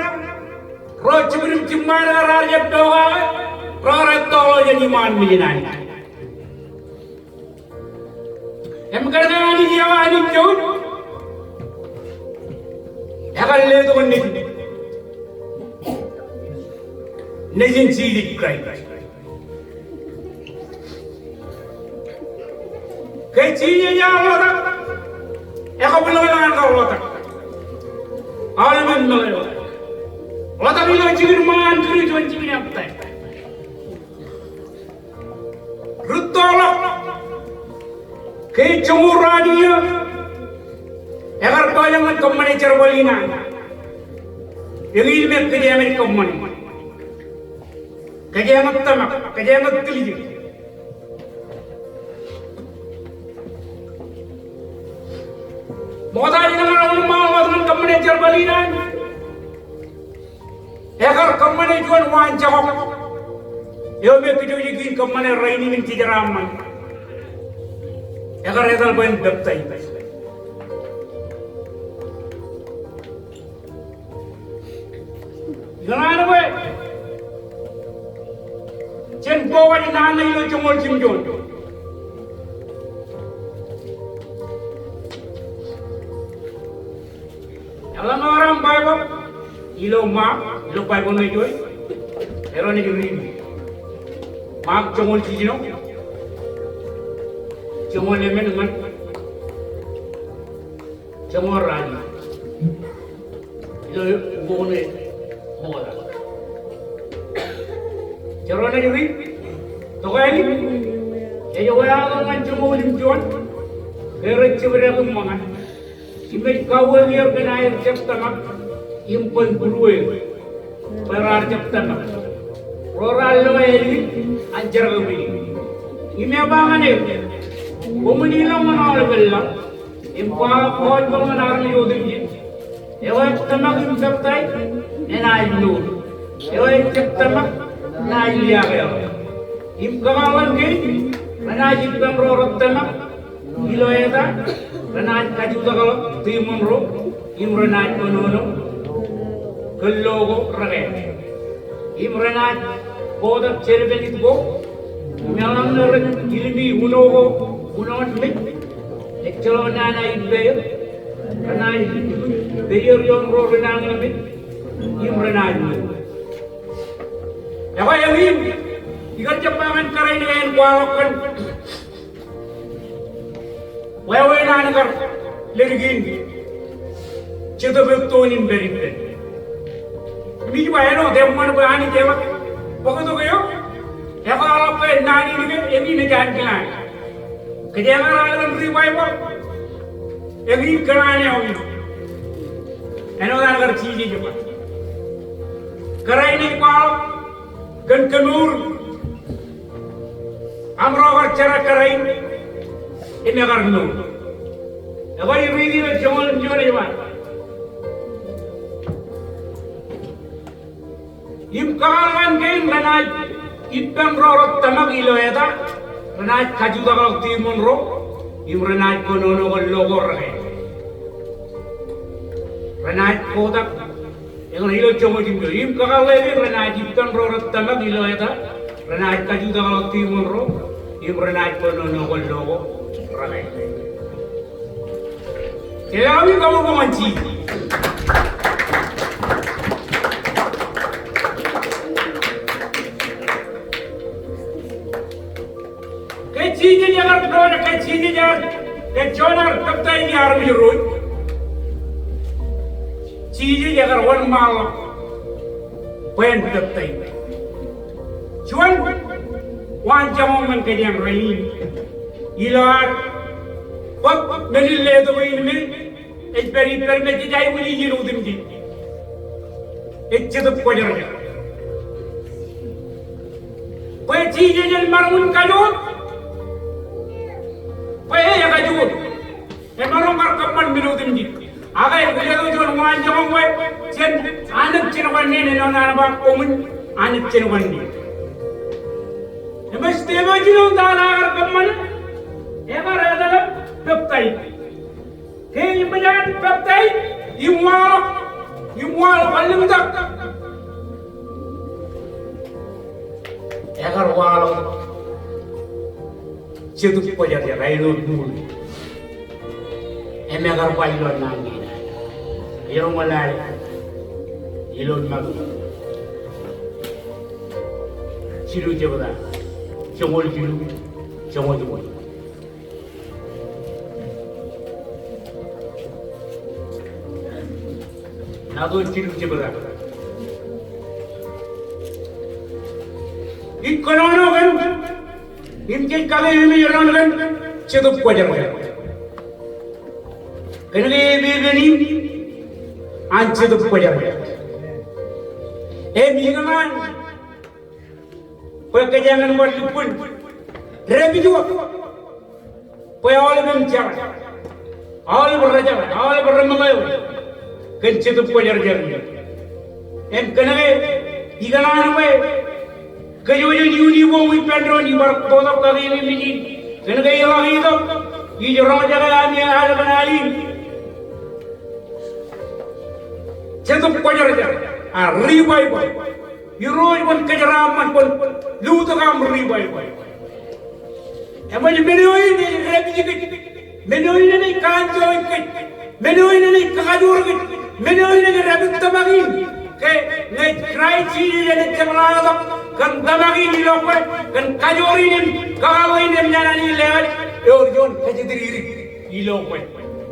ro jibwidem jiṃṃae raar jab pokake, ro rej tọọrḷọk jān iṃaan mejān Anij. Im kōnke Anij eo Anij jouj, ekar letok Nejin, Nejin Jisōs Kraist. Ke Jisōs ear ḷotak, ekabwilōñlōñ an kar ḷotak. Aolepen meḷeḷe. Ḷotak ilo jikin ṃaan Kūrjin, jikin ettā. Rūttoḷọk ke joñoul raan in, ekar pād ñan kōṃṃane jerbal in an. Eñin me kōjeañ ej kōṃṃane. Kōjeañ ej tōmak, kōjeañ ej tiljek. Ṃokta jān ñan wōnṃaanḷọk ñan kōṃṃane jerbal in an, ekar kōṃṃane juon waanjakọk eo me kōjwōj kein kōṃṃane rainin im jejeraṃṃan. Ekar etal bwe en peptaij. Ikōṇaan bwe jen bōk wōt naan ṇe ilo joñoul jimjuon. Eḷaññe ewōr aṃ Baibōḷ, ilo Ṃaak, ilo Baibōḷ ṇe juon, erom naaj riiti. Ṃaak joñoul jiljino, joñoul emān ñan joñoul ralitōk. Ilo bok ṇe ṃokta. Jen naaj riiti. Tokālik, ej wōr ḷọk ñan joñoul jimjuon, ke rej jebdek im ṃōñā. Im ej kauwe er kōn aer jab tōmak im bōk būrueer bwe raar jab tōmak. Ro raar lo ālikin an jerkakpeje. Im ej ba ñan er, koṃwin ilọk ñan aolepān laḷ im kwaḷọk kōjpañ ñan armej otemjej. Eo ej tōmak im peptaij enaaj mour. Eo ej jab tōmak enaaj liaakḷọk. Im kakōḷḷe ñan kein, renaaj ippān ro rej tōmak ilo eta, renaaj kajutakḷọk tiṃoṇ ro, im renaaj kōnono kōn lo ko rekā. Im renaaj kotak jerbal in ko, im eḷaññe rej ilimi uno ko unoon mej, ejjeḷọk naan aō ippāer, renaaj pād er ioon ro renañinmej, im renaaj mour. Ekwe eñin, ikar jab ba ñan kōrā in ke en kwaḷọk kōn wāween an kar ledik in Jetōb ettoon in pād ippān. Im ij ba āinwōt eṃṃan bwe Anij eḷak bōktok eo ekwaḷọk ke naan in ke eñin ej ankilaan. Kōjeañ ar al kōn revival, eñin kōṇaan eo eñin. Āinwōt an kar Jisōs ej ba, kōrā in ej kwaḷọk kōn kōmour, aṃ ro kar jerak kōrā in im ekar mour. Ekwe ij riiti ilo joñoul jimjuon ej ba, im kakōḷḷe ñan kein renaaj ippān ro rej tōmak ilo eta, renaaj kajutakḷọk tiṃoṇ ro, im renaaj kōnono kōn lo ko rekā. Renaaj kotak Eñin ilo joñoul jimjuon, im kakōḷḷe kein renaaj ippān ro rej tōmak ilo eta, renaaj kajutakḷọk tiṃoṇ ro, im renaaj kōnono kōn lo ko rekā. Jeḷā wi kaṃṃoolol ñan Jisōs. Ke Jisōs ekar doon, ke Jisōs ekar, ke Jon ear peptaij armej ro, Jisōs ekar wōnṃaanḷọk bwe en peptaij. Juon waanjoñak ñan kōjeañ rainin ilo ad bōk men in letok in me ej pād ippād im ej aikuj ijin otemjej. Ej Jetōb Kwōjarjar. Bwe Jisōs ej maroñ in kajoor. Bwe ej kajoor. Emaroñ kar kōṃṃan men otemjej. Ak ej letok juon waanjoñak bwe jān anōk jān kōnneen, āinwōt an ba koṃwin anōk jān kōnneen. Im ej step eo jino ta eo ekar kōṃṃane. Ekar etal im Peptaij. Ke eṃōj an peptaij im waḷọk, im waḷọk ḷōmṇak, ekar waḷọk Jetōb Kwōjarjar āinwōt ṃool. Im ekar ba ilo naan kein, ilo ṃōk lale, ilo ṃōk, jilu jebta, joñoul jilu, joñoul jilu. Naan eo jilu jebta. Ij kōnono kōn, im jej kakeememej doon kōn Jetōb Kwōjarjar. Kōnke epepen in an Jetōb Kwōjarjar. Im ikōṇaan bwe kōjeañ en bar lukkuun dāpij wōt bwe aolep im jeḷā, aolep rejeḷā, aolep remeḷeḷe kōn Jetōb Kwōjarjar in. Im kōnke ikōṇaan bwe kōj wōj jen iuun iboñ ippān doon, ibar bōktok kakeememej in. Kōnke iḷak itok, ij roñjake ami al kōn al in. Jetōb Kwōjarjar, a, revival. Irooj kwōn kōjeraaṃṃan, kwōn lutōk aṃ revival. Eṃōj men eo in ej dāpij kōj, men eo in enaaj kaanjooj kōj, men eo in enaaj kakajoor kōj, men eo in ej dāpij tōmak in. Ke ñe Kraist Jisōs enaaj jepḷaaktok kōn tōmak in ilo kwe, kōn kajoor in im kakōḷḷe in im naan in lewōj, ewōr juon kōjatdikdik ilo kwe.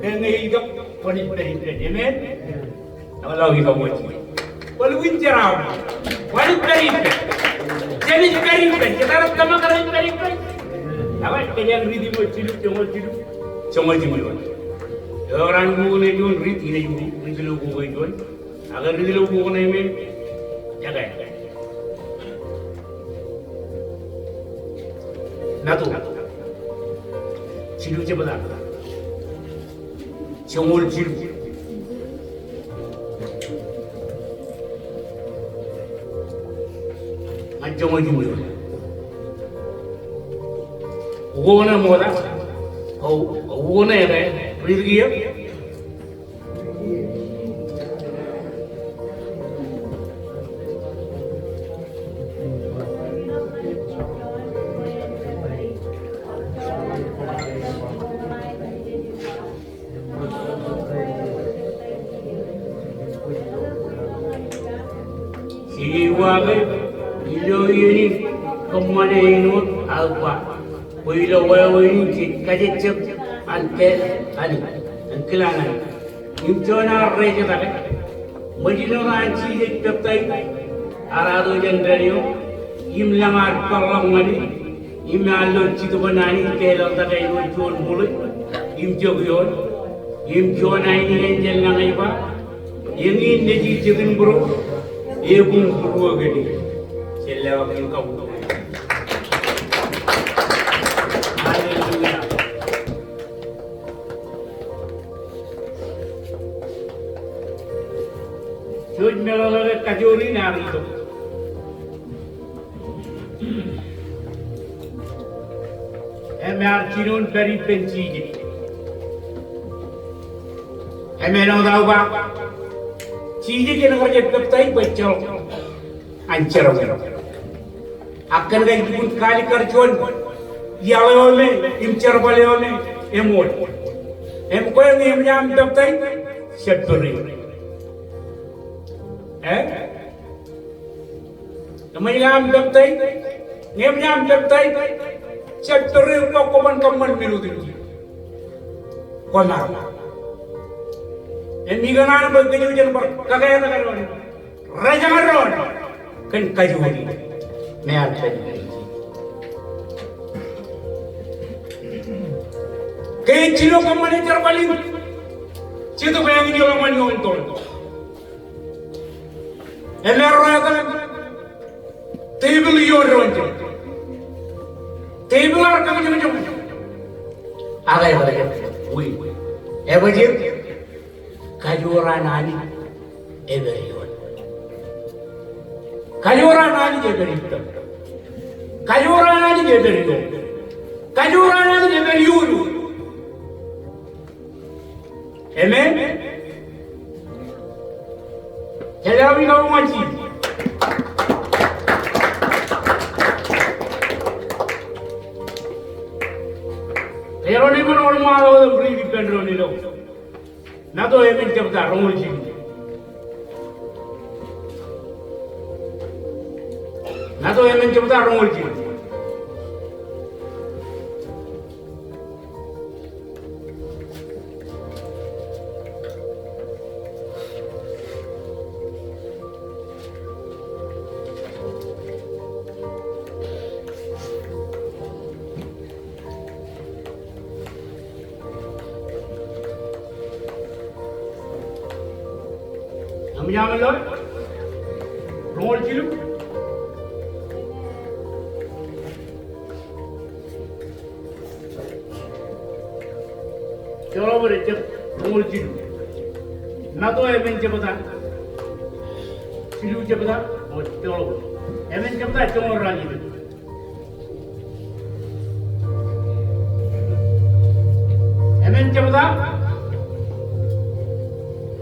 Ke ñe ej itok, kwōnaaj pād ippān. Amen. Eḷaññe ij ba wōj, kwōlukkuun jeraaṃṃan. Kwōnaaj pād ippān. Jenaaj pād ippān. Jete rej tōmak rej pād ippān. Ak kōjeañ riit ilo jilu, joñoul jilu, joñoul jilu. Ewōr an ukok ṇe juon riit, inaaj riit ilo ukok eo juon. Ak riit ilo ukok ṇe me, jekā. Matu. Jilu jebta. Joñoul jilu. Ñan joñoul jilu. Ukok ṇe ṃokta. O, ukok ṇe ke, riit kiiō. Jej uwaake ilo iien in kōṃṃane āinwōt aō ba, bwe ilo wāween in jej kajejjab an ke, an, an kilaan an. Im juon ad rej etake, ṃōjin wōt an Jisōs peptaij, ear ato jān dān eo, im lōñ ad peḷḷọk ñan e, im ear lo Jetōb in Anij keḷọk tok āinwōt juon ṃōḷō, im jok ioon, im juon ainikien jān lañ ej ba, eñin Nejū Jet in būruō, ebuñ būruō kōn e. Jen lewōj im kabuñ. Hallelujah. Jouj meḷeḷe ke kajoor in ear itok. Im ear jinoin pād ippān Jisōs. Im āinwōt aō ba, Jisōs en kar jab peptaij bwe ejjeḷọk an jerbal. Ak kōn ke ij lukkuun kaalikkar juon iaḷ eo me im jerbal eo me eṃool. Im kwe ñe eṃōj aṃ peptaij, jab pere. E? Eṃōj aṃ peptaij, ñe eṃōj aṃ peptaij, jab pere bwe kwōban kōṃṃan men otemjej. Kwōmaroñ. Im ikōṇaan bwe kōj wōj jen bar kaketak doon, rejañar doon kōn kajoor in me ear pād ippān. Ke ej jino kōṃṃane jerbal in, Jetōb eo eñin ḷōṃan ioon toḷ. Im ear ro etal tepil ioon doon jet. Tepil ear kañjoñjoñ. Ak ear ro etal, wei, ear ro etal, kajoor an Anij epād ioon. Kajoor an Anij epād ippān. Kajoor an Anij epād ioon. Kajoor an Anij epād ioon. Amen. Ejjab ilo ṃōjin. Ej ḷoor ṃōṇōṇō ṃaḷotak ri ippān doon ilo Nate emān jebta roñoul jilu. Nate emān jebta roñoul jilu. Aṃ jab ḷọk roñoul jilu. Joḷọk bōd ejjab roñoul jilu. Nate emān jebta jilu jebta, o, joḷọk bōd. Emān jebta joñoul ralitōk. Emān jebta.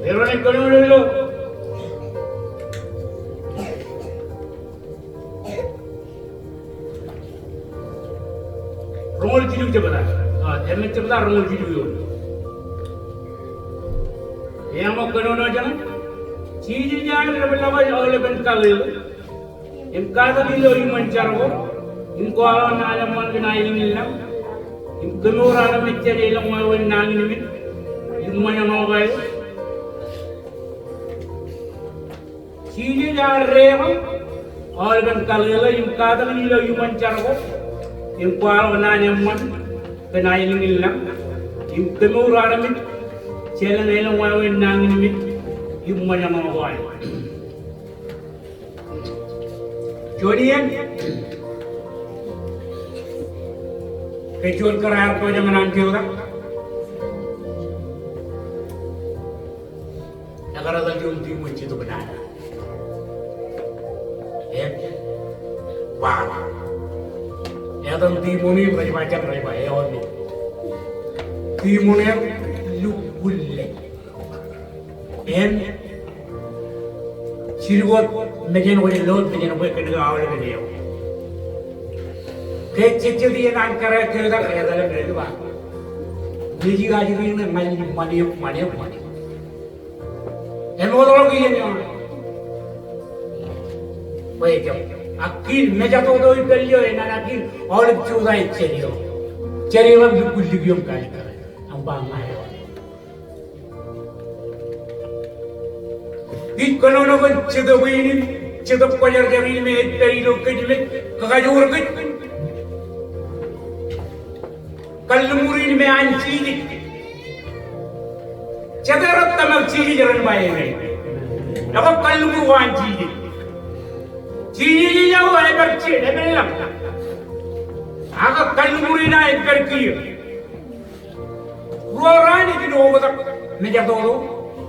Eḷap ej kōnono ilo roñoul jilu jebta. A, emān jebta roñoul jilu eoon. Eṃōj kōnono jeṇe. Jisōs ear dāpḷọk aolepen Galili im katak ilo iṃōn jar ko im kwaḷọk naan eṃṃan kōn aelōñ in lañ im kemour armej jān elōñ wāween nañinmej im ṃōjṇọ ko aer. Jisōs ear deḷọñ aolepen Galili im katak ilo iṃōn jar ko im kwaḷọk naan eṃṃan kōn aelōñ in lañ im kemour armej jān elōñ wāween nañinmej im ṃōjṇọ ko aer. Juon iien, ke juon kōrā ear pojak ñan an keotak. Ekar etal juon tiṃoṇ jetōb nana. Im ba, etan tiṃoṇ in rej ba, rej ba eoon in. Tiṃoṇ in lukkuun lōñ. Im jidik wōt mejān ko, ilo mejān ko kōnke aolepen eo. Ke jejjet iien an kōrā keotak, etal im ej ba, nejin ajri ṇe ñan ṃan eok, ṃan eok, ṃan eok. Im ewōr ḷọk iien eo. Bwe ejab. Ak kiin mejatoto ippaḷ eo enañin ak kiin aolep jota ej jeḷā ḷọk. Jeḷā ḷọk lukkuun lōñ eo im kalikkar. Im ba ña eo. Ij kōnono kōn Jetōb in, Jetōb Kwōjarjar in me ej pād ilo kōjmej, kakajoor kōj. Kalliṃur in me an Jisōs. Jete rej tōmak Jisōs ren ba amen? Ekwe kalliṃur ko an Jisōs. Jisōs eo ej pād, ej pād lañ. Ak kalliṃur in ej pād kiiō. Ruo raan ej jino oktak mejatoto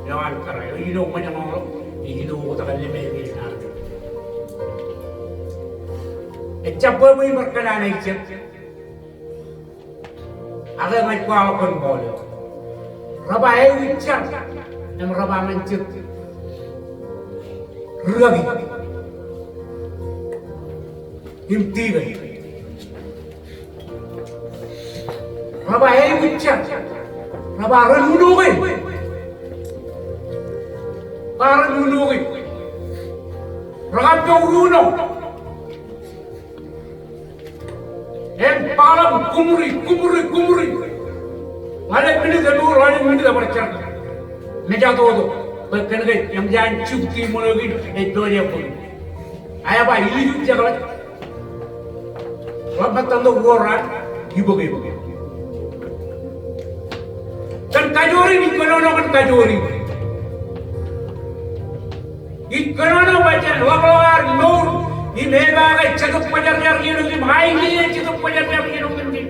eo an kōrā eo, ej jino ṃōjṇọ eo, ej jino oktak lōñ eo ej jino. Ejjab bwe bwe im bar kōṇaan jet. Ak eṃōj kwaḷọk kōn ṃool eo. Re ba aikuj jar im re ba ñan jet rūkaki im tikōn. Re ba aikuj jar. Re ba ren unoke. Ba ren unoke. Re kab pok ruo ṇo. Im ba ḷọk kōṃuri, kōṃuri, kōṃuri. Ḷalem minit, ḷalem minit ebar jar. Mejatoto. Bwe kōnke eṃōj an juk tiṃoṇ eo kein ej pojak bōk. Ak ej ba ilikin jekḷaj. Ḷak ṃōttan tok ruo raan, ibōk, ibōk. Kōn kajoor in, ij kōnono kōn kajoor in. Ij kōnono bwe jen ḷapḷọk ad mour im epaake Jetōb Kwōjarjar iien otemjej, aelōñ in Jetōb Kwōjarjar iien otemjej.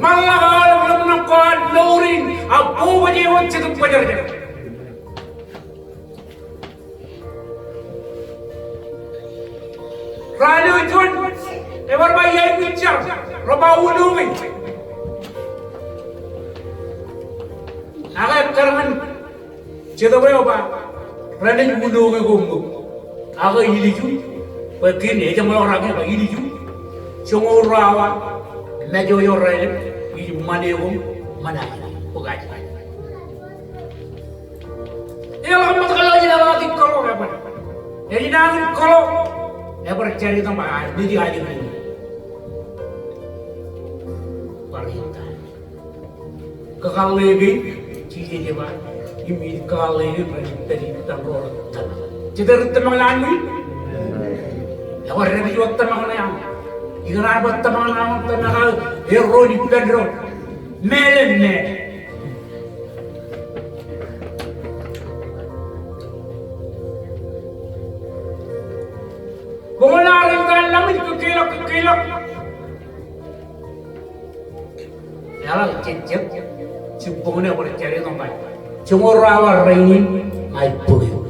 Ṃaḷḷọk aolep ḷōmṇak ko ad mour in, ak bōk wōt Jetōb Kwōjarjar. Raan eo juon, ebar ba aikuj jar, re ba unoke. Ak ekkar ñan Jetōb eo ba, renaaj unoke ko ṃōk. Ak ilju, bwe kein ejeṃḷọk raṇe ba ilju, joñoul ruo awa, mejojo raelep, ij ṃane koṃ, ṃōṇōṇō, bōk ajri. Eḷak ṃōttan ḷọk ijin, eḷak ijin kōḷo, ebar. Ejinañin kōḷo, ebar jar etaṃ ba, a, nejid ajri. Bar etaṃ. Kakōḷḷe kein, Jisōs ej ba, im ij kakōḷḷe kein rej pād ippa ro rej tōmak. Jete rej tōmak ḷọk ṃwiin? Ebar rej pād ro rej tōmak ṇe aṃ. Ikōṇaan ba tōmak ṇe aṃ, tōmak eo, erro ippaṃ doon. Meḷeḷe. Bwe ñe rej ḷak ṃwiin kōkkeilọk, kōkkeilọk. Eḷak jejjet, jibboñ ṇe bar jar etaṃ ba, joñoul ruo awa rainin, ña ij bōk eok.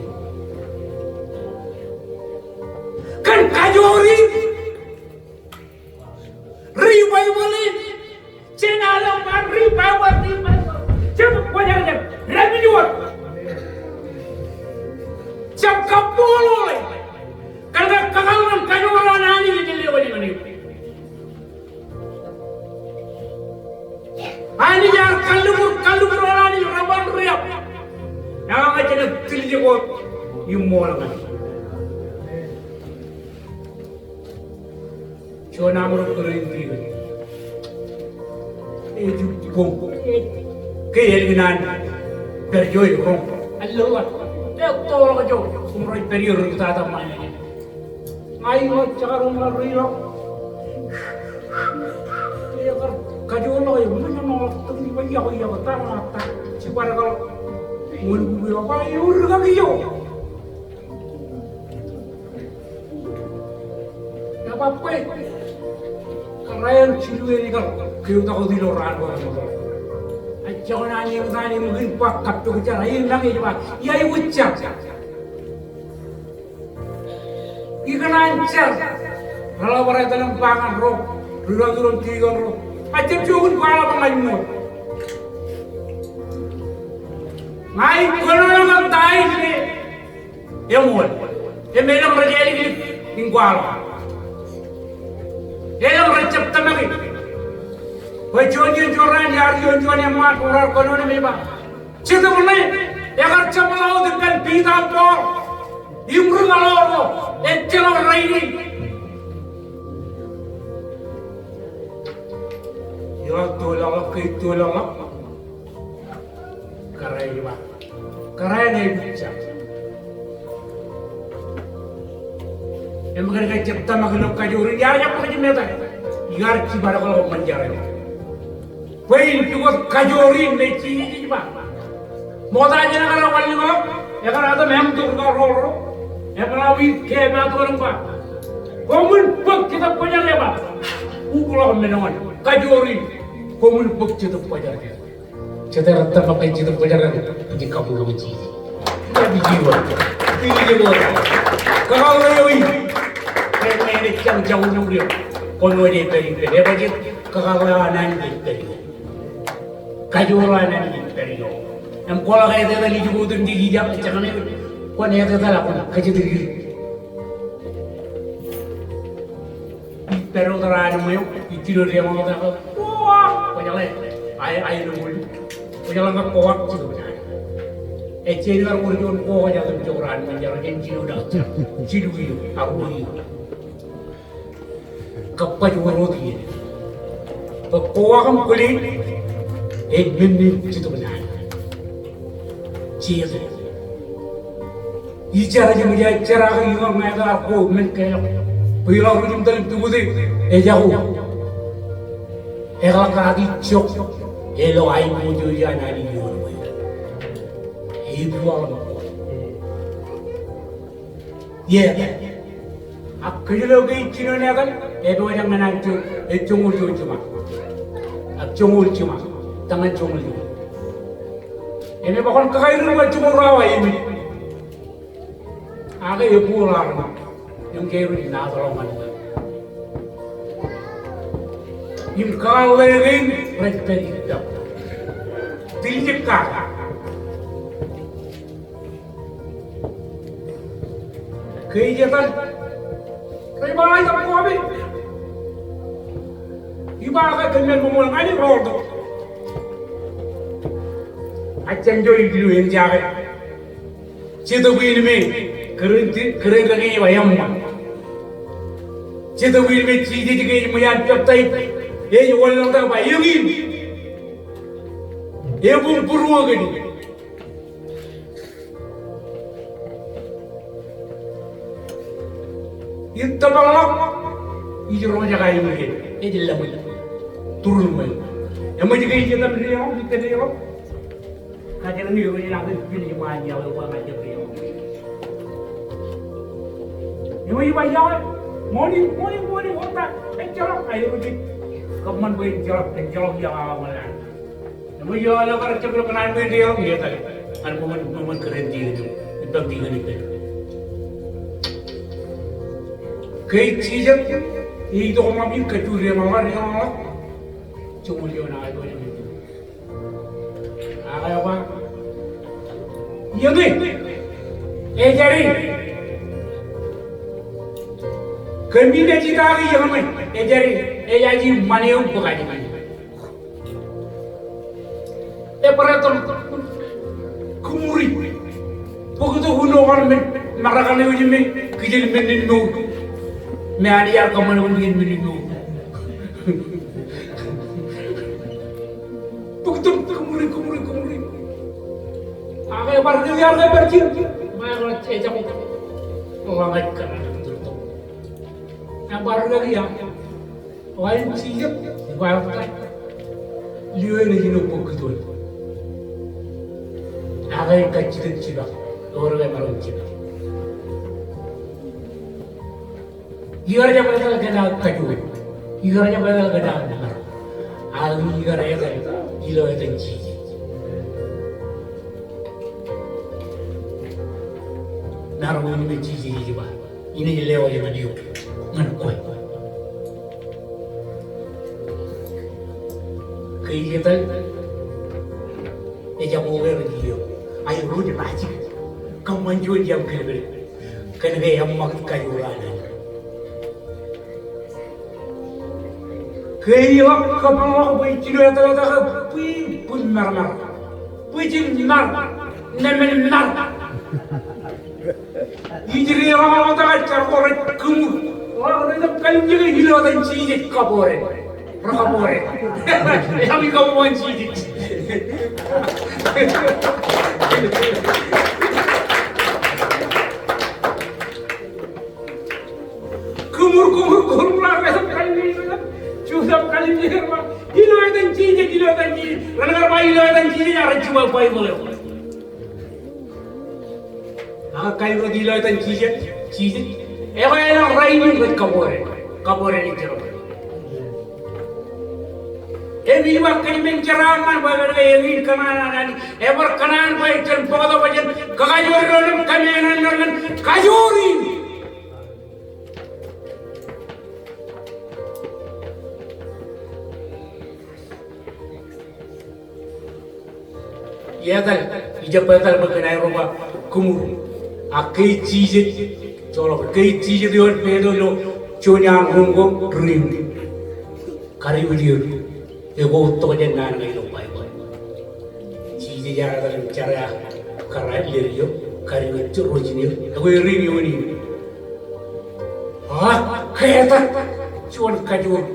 Kōn kajoor in, revival in, jān aolep bar revival, revival. Jab kwōjarjar, revival. Jab kabbokbok ḷọk. Kōn ke kakōḷḷe kajoor an Anij ej lewōj ñan eok. Anij ear kalliṃur, kalliṃur an Anij reban riab. Eḷaññe jenaaj tiljek wōt im ṃool ñan. Juon aṃro kōrā in tijeḷọk. Ej jibboñ. Ke ālikin an pād ijo ej roñ. Ālọk. Ettoḷọk ijo. Im rej pād ijo rej tata ṃani. Ña ij ḷọk jekar im ḷọk ri ḷọk. Ekar kajoor ḷọk, eṃōj ḷọk tōn ij ba iọkwe, iọkwe, ta ṇa ta. Jibadek ḷọk. Ṃool bukwi ḷọk ba ewōr rikaki eo. Ebar bwe kōrā eo jilu eṇ ikar keotak wōt ilo raan ko. Ejjeḷọk an eṃōj an eṃōj in ba kappok jar, ej nañe ej ba, ia ewōr jar. Ikōṇaan jar. Reḷap bar etal im ba ñan ro, ri-Lọtu ro im dikon ro, ejjab jokwe kwaḷọk ñan ṃool. Ña ij kōnono ñan ta eo ej eṃool. Im elōñ rej āliklik in kwaḷọk. Elōñ rejjab tōmaki. Bwe juon iien juon raan iar juon juon eṃṃaan ro raar kōnono im ej ba, Jetōb ṇe ekar jeṃḷọk wōt ippān Piter, Paul im ri kaḷoor ko ejjeḷọk rainin. Ilo tōl ḷọk, ke tōl ḷọk. Kōrā eo ej ba, kōrā eo ej ba jar. Im kōn ke ejjab tōmak ilo kajoor in, iar jab bōk jimetōk. Iar jibadek ḷọk ṃōn jar eo. Bwe in pukot kajoor in me Jisōs ej ba, ṃokta jān ekar wanlōñḷọk, ekar etal im eṃtok ri kaḷoor ro, eṃṃan aō ij kōmaat wōt im ba, koṃwin bōk Jetōb Kwōjarjar, ebar ukḷọk men eo an kajoor in, koṃwin bōk Jetōb Kwōjarjar. Jete rej tōmak kōn Jetōb Kwōjarjar, ij kabuñbuñ Jisōs. Ij kabuñbuñ. Ij kabuñbuñ. Kakōḷḷe eo in. Kōn ke enaaj jañ joñoul eo. Koṃ wōj ej pād ippān. Ebajeet, kakōḷḷe eo an Anij ej pād ioō. Kajoor eo an Anij ej pād ioō. Im kwaḷọk etetal ijoko otemjej ijak ejjab ñan eok. Kwōn etetal ak kwōn kōjatdikdik. Ij pād wōt raan eo, ij jino deṃōṇōt eo. Kowa, kwōjeḷā, aelōñ eo. Kwōjeḷā ñe kowa, jilu ñan. Ej jān kar wōr juon kowa, kwōjeḷā, im jok raan ṃōn jar, jen jino ḷọk. Jilu iiō, ak ruo iiō. Kōbōjrak wōt iien. Bwe kowa kōṃṃan kwōle, ej men in Jetōb in an. Jete. Ij jar, ij jar, ij jar, ak iñak ña etal ak ko men keḷọk. Bwe iḷọk ri jimtal im pukot e, ejako. Ekḷọk kaki jok ilo aiboojoj an Anij ioon bwe epuwaḷ. Ie. Ak kōjro ke ij jino etal, epojak ñan an jo, ej joñoul juon jiṃa. Ak joñoul jiṃa. Ta ñan joñoul juon. Im ej ba kwōn kakaer bwe joñoul ruo awa eṃōj. Ak ebuoḷ armej im ke rej naaj ḷọk ñan eok. Im kakōḷḷe kein rej pād ippaṃ. Tiljek kake. Ke ij etal, rej ba, "Aetōb koṃ." Ij ba, "Ke kōm men ṃōṃan ñan eok, rooltok." Ak jān ijo ilo eñjake. Jetōb in me kōrā in, kōrā in rōkaj ej ba eṃṃan. Jetōb in me Jisōs ke ej ṃōj an peptaij, ej wanlaḷtak ba eñin. Ebuñ būruō kōj. Ij tōpar ḷọk, ij roñjake aikuj in, ej laṃōj. Turun ṃweo. Eṃōj ke ij etal deḷọñ, ij etal deḷọñ. Kajjitōk eo ej ḷak ipin ij ba ñan eok, ba ña ij etal deḷọñ. Eṃōj ba iọkwe, ṃoṇe, ṃoṇe, ṃoṇe, ota, ejjeḷọk, a eruj. Kōṃṃan bwe en jeḷọk, en jeḷọk iọkwe aō ṃōṇe. Eṃōj eo ej bar jab ilo kōṇaan bwe en deḷọñ, ej etal. Ñan ṃōṃan, ṃōṃan kōrā in tikōn, ippaṃ tikōn ippān. Ke ej Jisōs, ej itok ṃōṃ in kajju deḷọñ, deḷọñ. Joñoul eoon ak aikuj in. Ak ej ba, "Iiō ñe, ejāde. Kōmij naaj itaake iiō ñe, ejāde, ejaje ṃan eok bōk ajri." Ebar etal kōṃuri. Bōk tok uno kar men, maroñ kar eo ej me, kijen men in mour. Me an iar kōṃṃan wōt kijen men in mour. Bōk tok kōṃuri, kōṃuri, kōṃuri. Ak ebar rūkaki, ebar jijet. Ba ebar jijet. Ḷōmṇak kōn an tok. Ebar rūkaki ia. Ḷak in Jisōs, ej ba eok ta, lio eṇ ej ilo bōk kūtwōn. Ak ej kajjitōk jipañ, ewōr ke maroñ jipañ. Ikar jab etal kōn aō kajoor. Ikar jab etal kōn aō maroñ. Ak ikar etal ilo etan Jisōs. Maroñ in me Jisōs ej ba, inaaj lewōj ñan eok, ñan kwe. Ke ij etal, ejako ke rej iiō. Ak ro rej ba jik, kōṃṃan juon jab kile bwe kōn ke eṃṃakūt kajoor an Anij. Ke ij ḷak kōpeḷḷọk bwe ij jino etal eo ke bwe, bwe ṃarmar. Bwe ij ṃar. Nōṃba ṃar. Ij deḷọñḷọk tok ak jar ko rej kōṃur. Ḷak rej jab kalimjeke ilo etan Jisōs, kabore. Rej kabore. Ewi kabore Jisōs. Kōṃur, kōṃur, kōṃur, ḷak rej jab kalimjeke, rej jab kalimjeke, rej ba, ilo etan Jisōs, ilo etan Jisōs. Ren kar ba ilo etan Jisōs, ak rej jiba Baibōḷ eo. Ak kain wōt ilo etan Jisōs, Jisōs. Ekwe eḷaññe rainin rej kabore, kabore ilo jerbal. Im ij ba kōj men jeraaṃṃan bwe kōn ke eñin kōṇaan an Anij. Ebar kōṇaan bwe jen bōktok bwe jen kakajoor doon im kōmmeḷeḷe ñan kajoor in. Ij etal, ij jab etal bwe kōn aer ro ba kōṃur. Ak ke ej Jisōs, joḷọk, ke ej Jisōs eo ej pād ilo juon iaan roñ ko, ri in. Kariwij er. Ekwe tok jān naan ñe ilo Baibōḷ. Jisōs ear etal im jar eo kar leddik eo, kariwij ro jine er. Ekwe ri in eoon in. Ak ke etal juon kajoor.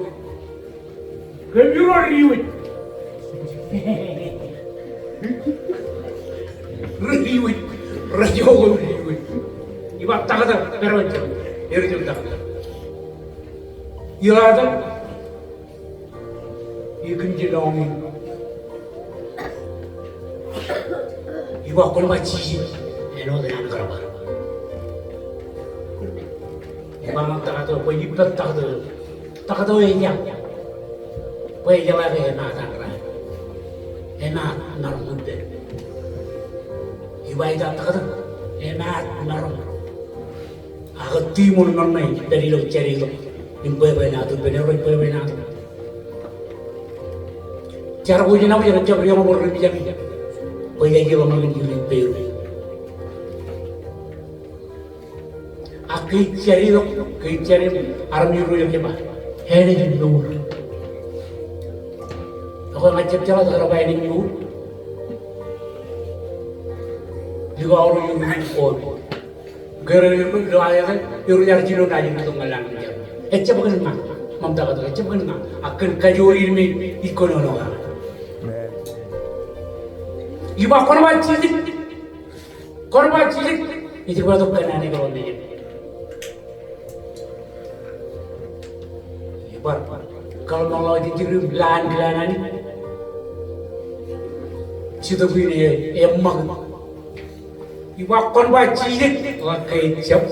Kōmiro riwij. Riwij. Rej jokwe riwij. Ij ba taktō, pād wōt jān. Ej jab taktō. Ilo etal. Ij kōn jiloñ in. Ij ba kwōn ba Jisōs. Āinwōt an kar ba. Ij ba ñan taktō, bwe ij pād taktō. Taktō ej ba, bwe ejeḷā ke emaat an raan. Emaat maroñ ippān. Ij ba ita taktō, emaat maroñ. Ak tiṃoṇ ṇe ej pād ilo jān ilo. Im bwebwenato ippān, rej bwebwenato. Jar ko jān eo rej jab eñbōr ri mijak. Bwe ej ilo ṃōk in ippān. A Ke ij jade tok, ke ij jade im armej ro ej ba, enaaj mour. Ekwe ña ij jab jeḷā kar ba enaaj mour. Likao ro ej ruo ej koṃ. Ke rej ilo aer, ro ej jino naaj ilo tok ñan lañ eo. Ejjab kōn ña, ṃōttan tok, ejjab kōn ña. Ak kōn kajoor in me ij kōnono kake. Amen. Iba kwōn ba jijet. Kwōn ba jijet. Ij ba tok kōn Anij eo me ej. Ibar kōḷmānḷọkjeṇ jidik im lowaan kilaan Anij. Jetōb in e, eṃṃakūt. Iba kwōn ba jijet, ḷak ke ejjab.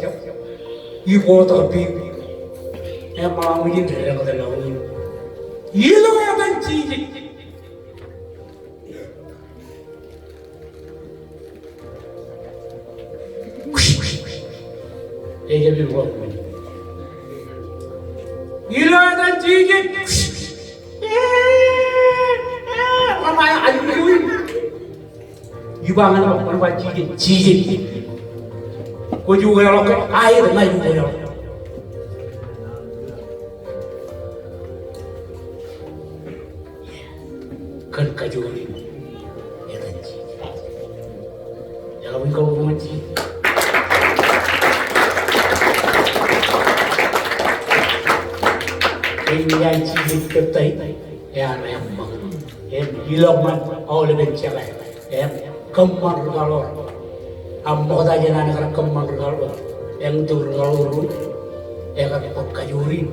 Ibotok peiṃ. Eṃṃan ḷọk ijin deḷọñ ḷọk in. Ilo etan Jisōs. Ejjab in bōk. Ilo etan Jisōs. Iba ñan ḷọk, kwōn ba Jisōs, Jisōs. Kwōj ukeḷọk ke, aet, ña ij ukeḷọk. Kōn kajoor in etan Jisōs. Eḷap in kabuñ ñan Jisōs. Kōn etan Jisōs kōttāik, ear eṃṃakūt. Im ilọk ñan aolepen jekā. Im kōṃṃan rikaḷoor. Ak ṃokta jān an kar kōṃṃan rikaḷoor. Eñtok rikaḷoor ro. Ekar bōk kajoor in.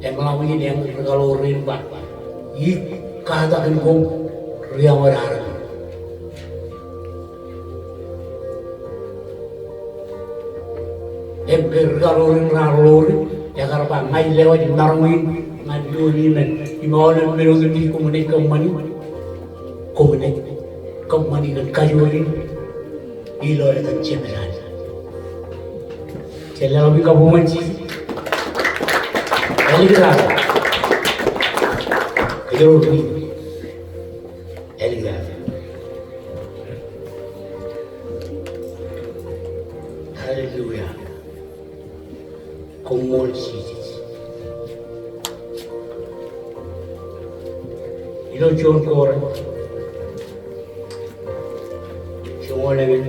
Im ḷak in eñin rikaḷoor in ba, ij katakin koṃ ri-ṃōj armej. Im ke rikaḷoor in raar ḷoor, ekar ba ña ij lewōj maroñ in ñan ioon iṃaan. Im aolep men otemjej koṃ naaj kōṃṃani, koṃ naaj kōṃṃani kōn kajoor in. Ilo etan Jemedal. Jen leḷọk bwe kabuñ ñan Jisōs. Āliktata. Kōjro ri. Āliktata. Hallelujah. Koṃṃool Jisōs. Ilo juon Korint joñoul emān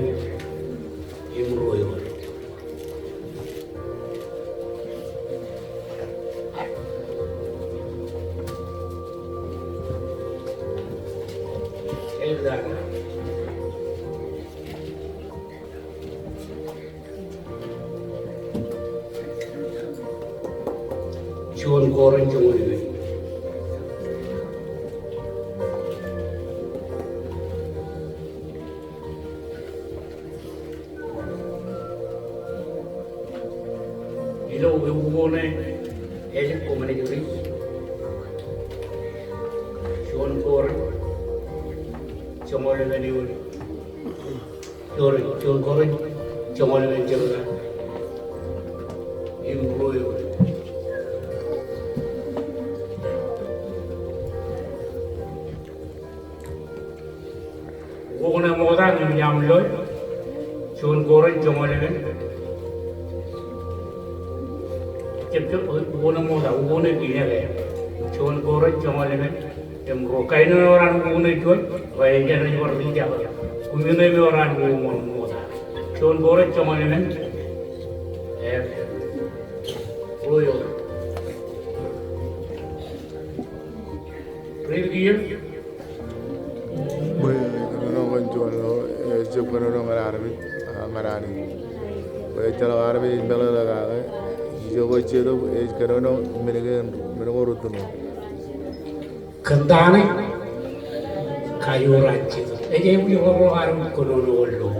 im ruo eoon. Juon Korint joñoul emān. Ilo eukokone ej koṃ naaj ri. Juon Korint joñoul emān eoon. Juon, juon Korint joñoul emān jebta im ruo eoon. Ukokone ṃokta ñan ilo juon Korint joñoul emān. Jab, jab, ukokone ṃokta, ukokone kiin eo. Juon Korint joñoul emān. Im ruo, kain eo ewōr an ukokone juon, bwe en jenaaj bar riijak. Koṃwin eo ewōr an ukokone ṃokta. Juon Korint joñoul emān. Im ruo eoon. Read it here. Bwe kōnono kōn juon eo, ejjab kōnono ñan armej, a ñan Anij. Bwe ejjeḷọk armej ej meḷeḷe kake, ijo ko Jetōb ej kōnono men kein, men ko rūtto ṇe. Kōn ta ṇe? Kajoor an Jetōb. Ej aikuj ḷapḷọk armej kōnono ḷọk.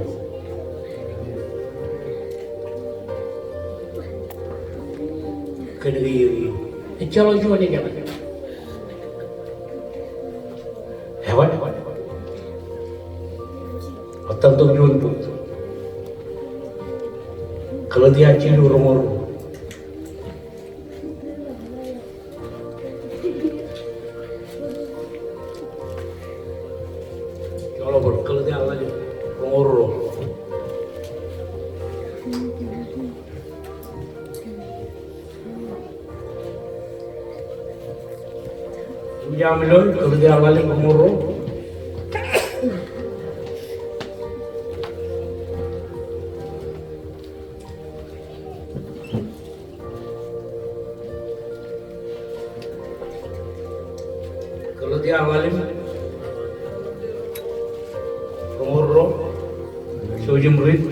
Kōn ke eñin. Ejjeḷọk juon ej kōnono. Ewan. Ṃōttan tok juon bok. Galetia jilu roñoul ruo. Joḷọk bōd Galetia ḷalem roñoul ruo. Iọkwe ilo, Kōlotia ḷalem, koṃro. Kōlotia ḷalem, koṃro. Jouj im riit.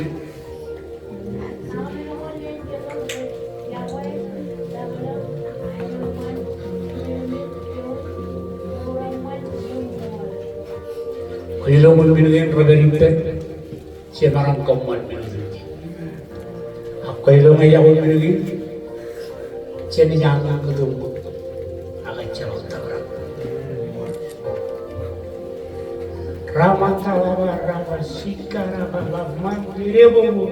Kwōj lo ṃōk men kein rej pād ippād, jemaroñ kōṃṃan men otemjej. Ak kwōj lo ñe iọkwe men kein, jenaaj aṃ kōtōṃṃan ak ejjeḷọk tōprak. Ramatalawa raba sika raba ba man tirebobo.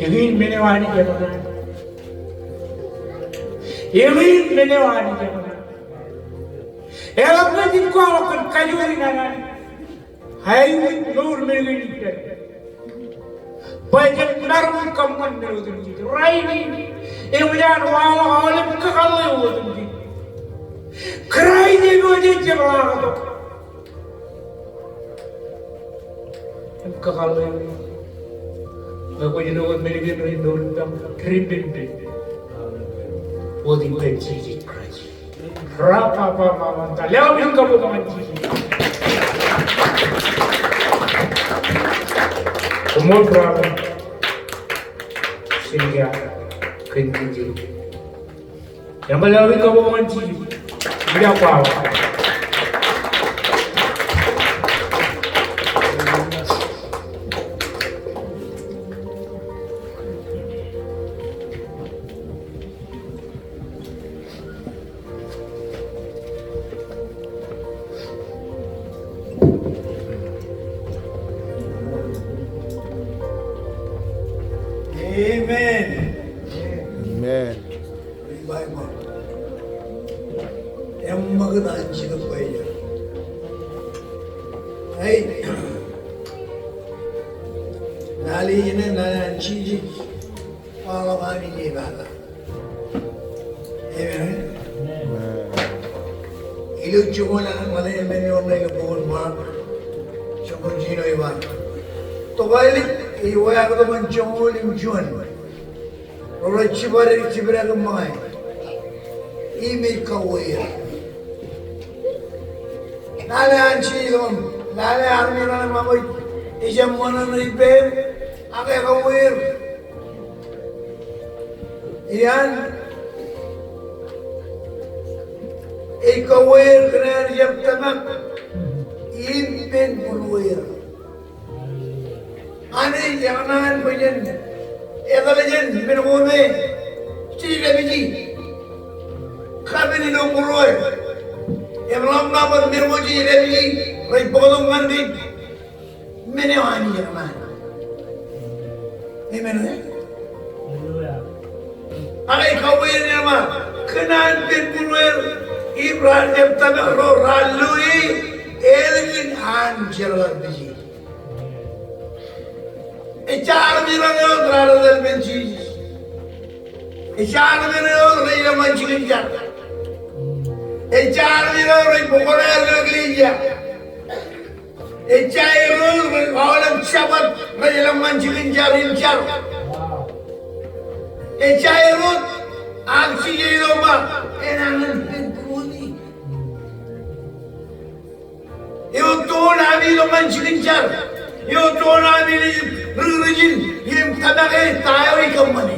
Eñin men eo Anij eban. Eñin men eo Anij eban. Eḷap ñe ij kwaḷọk kōn kajoor in an Anij. Aikuj mour men kein ippād. Bwe jen maroñ kōṃṃan men otemjej. Rainin, eṃōj an waḷọk aolep kakōḷḷe otemjej. Kraist ej pojak ej jepḷaaktok im kakōḷḷe. Bwe kwōj lo kōn men kein rej mour ippām, rej penpen. Wōt ippān Jisōs Kraist. Raba ba ba ba ta. Lewōj im kabbokbok ñan Jisōs. Koṃṃool brother. Sika kōn Jisōs. Im lewōj im kabbokbok ñan Jisōs. Ij ba kwaḷọk. Amen. Amen. Revival. Eṃṃakūt an jitōb bwe ej. Ei. Lale ijin, lale an Jisōs. Kwaḷọk an ije baba. Amen. Ilo joñoul ḷalem, ḷalem eo ṇe ilo bok in Ṃaak, joñoul jiljino ej ba, tokālik ej wāktok ñan joñoul im juon ro rej jibadek, jibadek im ṃōñā im ej kauwe er. Lale an Jisōs im lale armej ro rej ṃōñā, ejjab ṃōṇōṇō ippāer, ak ekauwe er. Ian, ej kauwe er kōn aer jab tōmak im pen būrueer. Anij ekōṇaan bwe jen etal jān men ko me jej dāpiji. Kapen ilo būrueer. Im ḷōmṇak bwe men ko jej dāpiji rej bōktok ñan kōj. Men eo Anij ekōṇaan. Amen. Ak ej kauwe er im ba, kōn an pen būrueer, im raar jab tōmak ro raar loi e ālikin an jerbal pije. Ejja armej ro ewōr raar etal ippān Jisōs. Ejja armej ro ewōr rej ilọk ñan jikin jar. Ejja armej ro rej bōk kōṇaan ilo eklejia. Ejja erot rej aolep Jabōt rej ilọk ñan jikin jar im jar. Ejja erot, ak Jisōs ej lo im ba, enañin pen būruon in. Eo toon ami ilọk ñan jikin jar. Eo toon ami ri-, ri-, rijin im tōmak e ta eo ej kōṃṃane.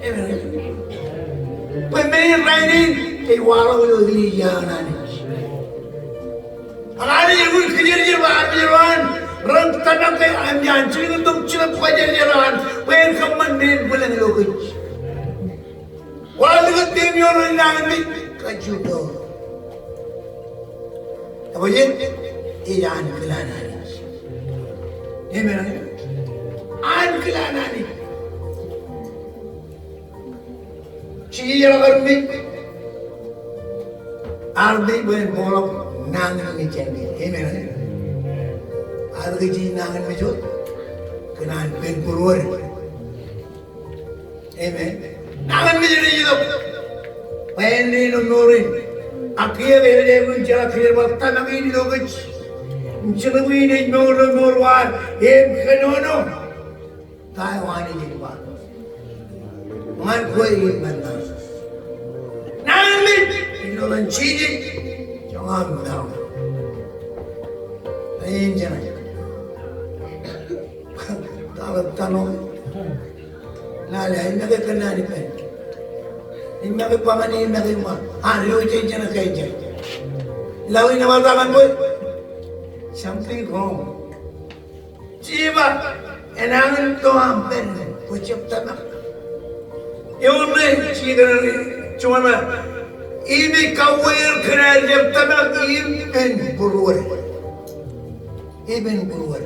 Amen. Bwe men in rainin ej waḷọk ilo eklejia an Anij. Ak Anij ej kōjerajer bwe armej ro an ren tōmak e, im ej jilkintok jilkintok kwōjarjar eo an bwe en kōṃṃan men in bwilōñ ilo kōj. Waḷọk likūt temi eo rej nañinmej kajjitōk. Eṃōj, ej ankilaan Anij. Amen. Ankilaan Anij. Jisōs ear kar mej, ear mej bwe en bōkḷọk nañinmej jān kōj. Amen. Ear kar mej nañinmej wōt kōn an pen būruod. Amen. Nañinmej ej itok. Āindein mour in. Ak kiiō ke eḷap an jeḷā kijerbal tōmak in ilo kōj im jitōb in ej mour ilo mour ko ad im kōnono. Ta eo Anij ej ba ñan kwe im ñan ṇe? Naan men ilo etan Jisōs, joñan maroñ. Āindein jeṇe. Taḷọk tano. Lale, ij make kōnnaan ippān. Ij make ba ñan e, ij make ba. Ak eo jen jeṇe ke jen. Lale, ij ba ta ñan kwe. Something wrong. Ij ba, enañin to aṃ pen, kwō jab tōmak. Eoon ṇe, ij kōṇaan, juon ṇe. Im ej kauwe er kōn aer jab tōmak, im pen būruod. Im pen būruod.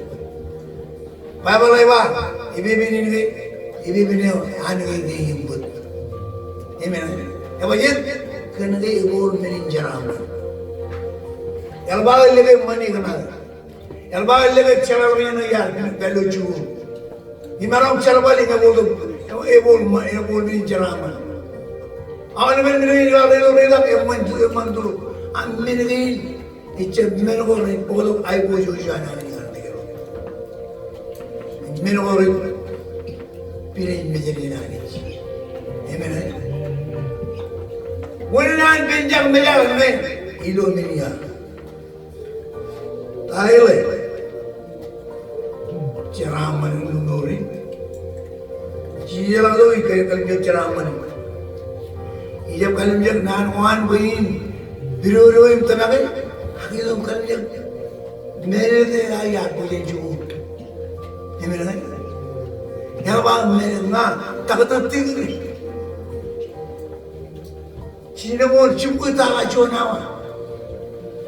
Baibōḷ ej ba, epepen in ke, epepen eo an ke ke im bōd. Amen. Ebajjeet, kōn ke ebooḷ men in jeraaṃṃan. Eḷap aō lōke ṃani kōṇaan. Eḷap aō lōke jeḷāḷọkjeṇ eo iar pād ilo jikuuḷ. Im maroñ jerbal im ebooḷ, ebooḷ ṃa-, ebooḷ men in jeraaṃṃan. Aolepen men kein ilo retak eṃṃan, eṃṃan tuḷ. Ak men kein ejjab men ko rej bōktok aiboojoj eo an Anij ñan dekā ro. Men ko rej pinej mejān in Anij. Amen. Wūnin an penjak mejān ṇe ilo men ia. Ta eo ej jeraaṃṃan ilo mour in? Jisōs eḷak tok ij kallimjek jeraaṃṃan. Ijab kallimjek naan ko an bwe in pidodo im tōmake, ak ij kallimjek mālōtlōt eo iar bōk jān jikuuḷ. Amen. Eḷap aō mālōt ña taktō tigri. Jijino ṃool jiṃwe tata juon awa.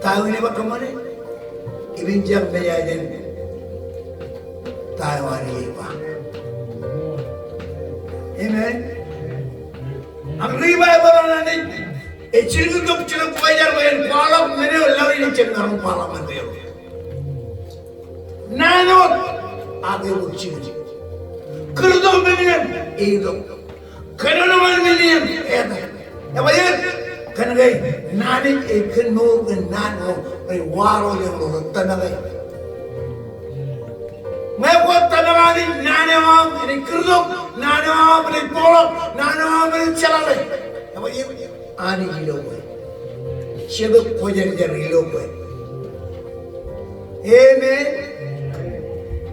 Ta eo ej ba kōṃṃane? Epen jab mejān ta eo Anij ej ba. Amen. Ak ri Baibōḷ an Anij ej jilkintok jilkintok bwe jar bwe en kwaḷọk men eo laḷ in ejjab maroñ kwaḷọk ñan kōj. Naan wōt ak ebōk jikin. Kūrtok men in, etok. Kōnono ñan men in, etok. Ebajjeet, kōn ke naan in ej kōn mour kōn naan ko rej waḷọk jān ro rej tōmake. Ñe kwōj tōmak Anij, naan eo aṃ enaaj kūrtok, naan eo aṃ enaaj bōkḷọk, naan eo aṃ enaaj jeḷāḷọke. Ebajjeet. Anij ilo kwe. Jetōb Kwōjarjar ilo kwe. Amen.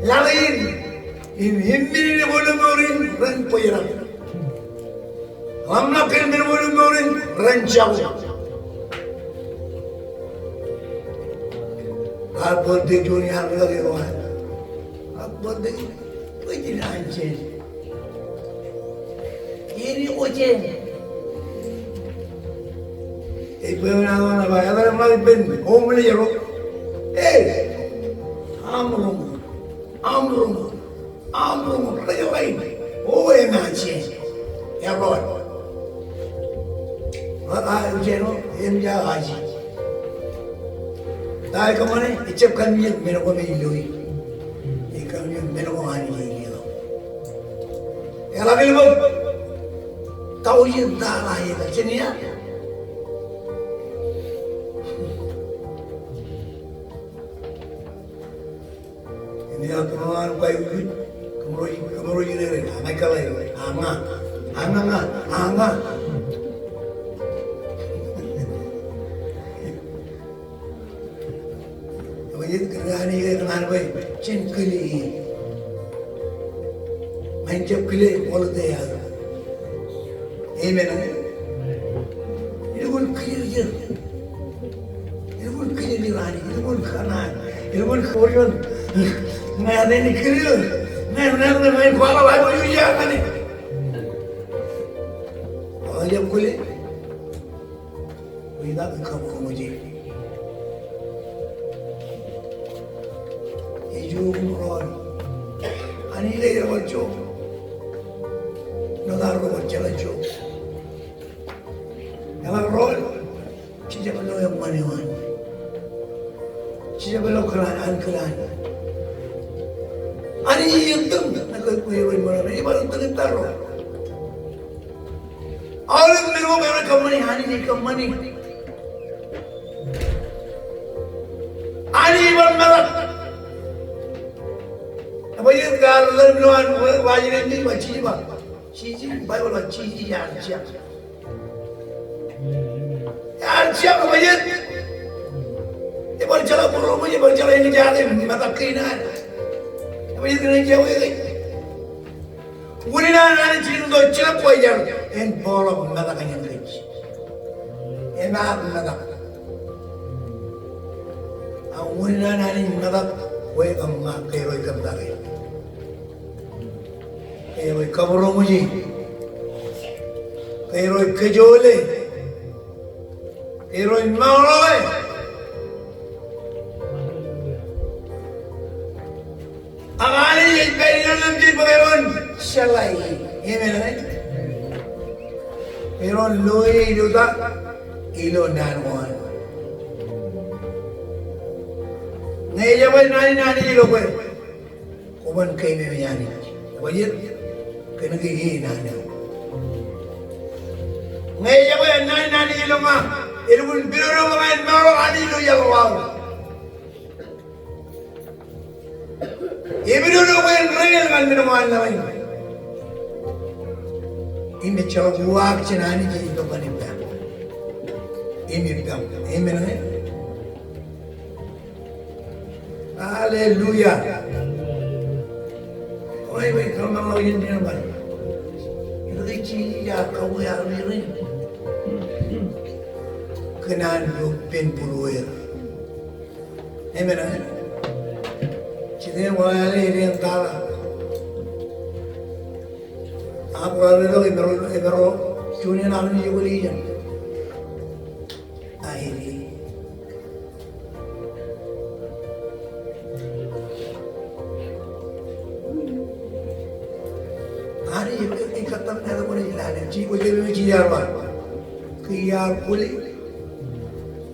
Laḷ in im, im men in ej bōk ilo mour in ren bōjrak. Ḷōmṇak kōn men in ej bōk ilo mour in ren jako. Happy birthday juon iar ḷọk eo an. Happy birthday. Bwe jen an jen. Ej bwe en aō ṇe ba, etal eṃṃan ippān homeless ro. Hey, aṃ roñ, aṃ roñ, aṃ roñ, rej ḷain. O, eṃṃan jān. Erot. A, a, jān o, eṃṃan jān aji. Ta eo ej kōṃṃane, ejjab kallimjek men ko me ilo e. Ej kallimjek men ko Anij ej leḷọk. Eḷak ilbōk thousand dollar ekar jān ia. Im eḷak kōṃro an kwe ikuj, kōṃro, kōṃro ijin ere, aña kōḷḷā, aña, aña, aña, aña. Ewōr jet kōn an ej kōṇaan bwe jen kile e. Ña ij jab kile ṃool eo aō. Amen. Ilukkuun kile er. Ilukkuun kile er Anij. Ilukkuun kōṇaan. Ilukkuun kōṃṃan. Ña ij kile er. Ña ij, ña ij, ña ij kwaḷọk aiboojoj eo an Anij. Eo ejjab kile. Wi ḷak kab koṃ ej. Ej juon ro. Anij ej bar jok. Ṇo ta ro bar jeḷā jok. Eḷak ro. Jejjab lo eṃṃan eo an. Jejjab lo kōḷaan, an kōḷaan. Anij ej itok. Ñe kwe, kwe ro ṃōṇōṇō. Ej bar itok ilo ta ro. Aolep men ko kōṃṃani, Anij ej kōṃṃani. Anij ej bar metak. Ebajjeet ke ear ḷōmṇak an wōj in, ej ba Jisōs, ba Jisōs, Baibōḷ ba Jisōs ear jiak. Ear jiak, ebajjeet. Ebar jeḷā būruōṃ, ebar jeḷā eñjake metak kein ad. Ebajjeet kōn ej jiak wōj ke Unin an Anij ilo jiljilimjuonñoul, en bōkḷọk metak in kōj. Emaat metak. Ak unin an Anij metak, kwe kōṃṃan ke ro ikōmtake. Ke ro ikabūroṃōje. Ke ro ikōjoole. Ke ro iṃaroñe. Ak Anij ej pād ilo lemjej bwe kōn jeḷā e. Amen, amen. Kōn lo e ilo ta, ilo naan ko an. Ñe ejjab naan in Anij ilo kwe, kwōban keememej Anij. Ebajjeet, kōnke e naan eo. Ñe ejjab naan in Anij ilo ña, elukkuun pidodo ña in mour Anij ilo iaḷ eo aō. Epidodo bwe en reiḷọk ñan men ko an laḷ in. Im ejjeḷọk uwaak jān Anij ej itok ñan ippa. Im ippaṃ. Amen, amen. Hallelujah. Eo ej kōṃṃan ḷọk in jen bar. Ilo ke Jisōs ear kọkkure armej rein kōn an ippān būrueir. Amen, amen. Jitōñ eo ej ḷe ej ḷe in tata. Ak bar ḷe ḷọk, emaroñ, emaroñ juon in armej eo kwōj ḷe ijeṇ. Ai. Anij ej kōttar naan ko ilo Anij. Jisōs, kwōj jab, Jisōs ear ba, ke iar kwōle,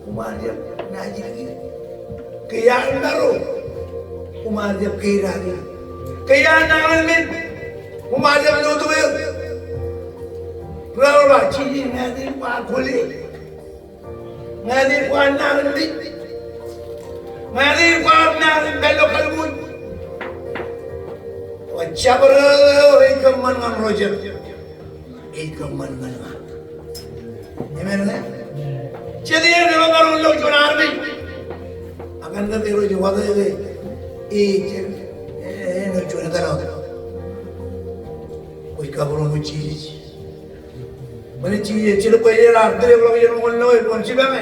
koṃ ar jab naajdik e. Ke iar maro, koṃ ar jab keidake. Ke iar nañinmej, koṃ ar jab lotok e. Raar ba, Jisōs, ñāāt in kwaar kwōle. Ñāāt in kwaar nañinmej. Ñāāt in kwaar nañinmej ilo kalbuuj. Ejjab ro ej kōṃṃan ñan ro jet. Ej kōṃṃan ñan ña. Amen, amen. Jet iien eo emaroñ lo juon armej. Ak ñan ke ro jet wōt e, ej, e, e, ej juon etal wōt. Kwōj kabūroṃōj Jisōs. Ṃōṇōṇō Jisōs, ejjeḷọk bwe ej ḷak tōl ḷọk iien ṃōk ṇe, kwōn jipañ e.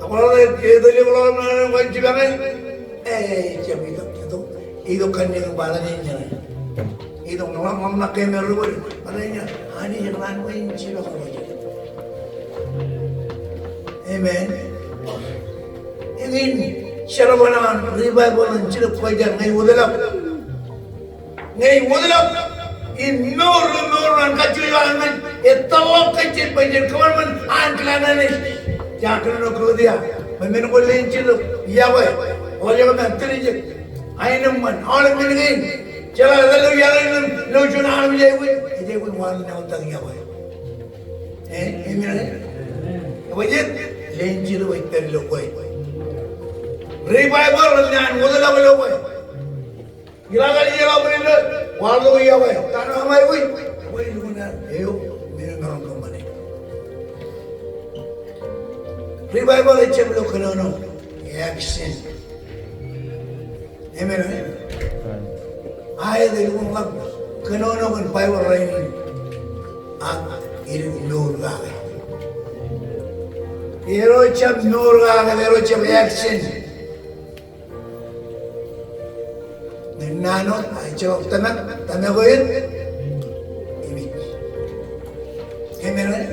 Ak kwō ḷak tōl ḷọk ṇe, kwōn jipañ e. E, ejjab itok, itok, itok kanniōk im ba ḷe ej ñan e. Itok ṇe ḷọk, ṃōk ṇe ke me ri bōd, ba ḷe ej ñan e. Anij ekōṇaan bwe en jipañ ḷọk. Amen. Eñin, jerbal eo an revival in jiljilimjuonñoul ñe ej wōtlọk. Ñe ej wōtlọk, im mour, mour eo an kajjojo armej, etōrḷọk kōj jet bwe jen kōṃanṃan ankilaan Anij. Jaar kōnono Galetia, bwe men ko leen jiljilimjuonñoul, yokwe, ḷọk eo an tōl ijin, aenōṃṃan, aolep men kein, jeḷā etal ilo iaḷ in, lo juon armej aikuj, ej aikuj waḷọk ṇe wōt tak yokwe. E, amen, amen. Ebajjeet, leen jiljilimjuonñoul ej pād ilo kwe. Revival eo an wōtlọk ilo kwe. Iḷak ilo ijeḷā bwe en waḷọk yokwe, ta ṇe aṃ aikuj, bwe en lukkuun aer eo, men eo maroñ kōṃṃane. Revival ejjab ilo kōnono, action. Amen, amen. Aet, elukkuun ḷak kōnono kōn Baibōḷ rainin. Ak edik mour kake. Eo ejjab mour kake, eo ejjab action. Ñe naan wōt, ejjeḷọk tōmak, tōmak eo en, imej. Amen, amen.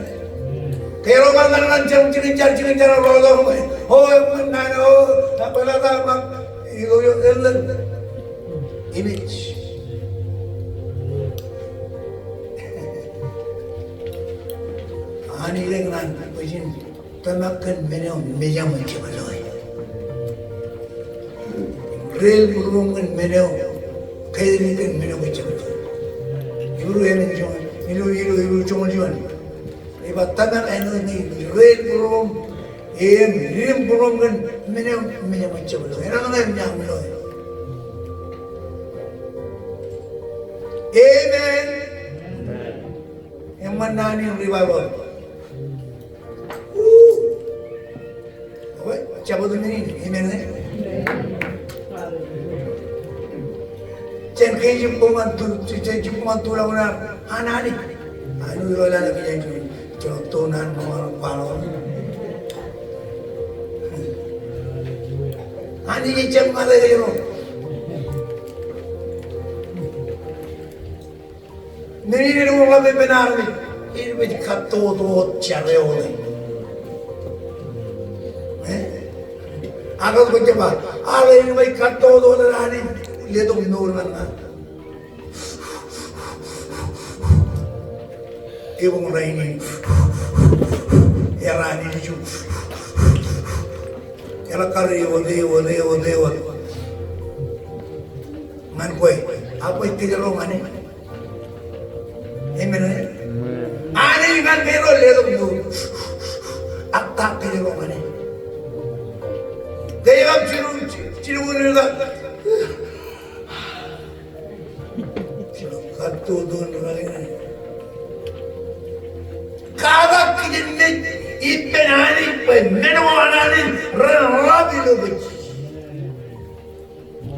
Ke ro ṃōk ñan ñan jikin jar, jikin jar, ro ro ro, o, eṃṃan naan, o, ta bar ta ṃōk, ido, ido, eḷḷọk. Imej. Anij ekōṇaan bwe jen tōmak kōn men eo mejaṃ ejjab loe. Reiḷ būruōṃ kōn men eo, kōjatdikdik kōn men eo kwōjjab loe. Hibru emān joñoul, Ilo, ilo, ilo joñoul juon. Ej ba tōmak āinwōt ñe rej būroṃ im rej būroṃ kōn men eo, men eo eṃōj jab lo. Enañin eṃōj jab lo. Amen. Eṃṃan naan in revival. Woo. Jab otemjej in, amen ñe? Jān ke ej jibboñ an tu, jān ke ej jibboñ an tulọk in an Anij. Anij eo ḷalem jān, jān, jān to naan ṃōk an kwaḷọk. Anij ej jab ña ḷe kōjro. Men in eḷap ippān armej, ej pād kattoto jar eo ḷe. Eh? Ak kwōj jab ba, ak ej pād kattoto ḷe Anij, letok mour ñan ña. Ebōñ rainin. Ear Anij iju. Ear kar ewōr, ewōr, ewōr, ewōr. Ñan kwe, ak kwe kōjro ñan e. Amen. Anij ñan kōjro letok mour. Ak ta kōjro ñan e. Kōjro kab jilu, jilu ñan e. Kattoto ñan e. Katak kijenmej ippān Anij bwe men ko an Anij ren ḷap ilo kōj.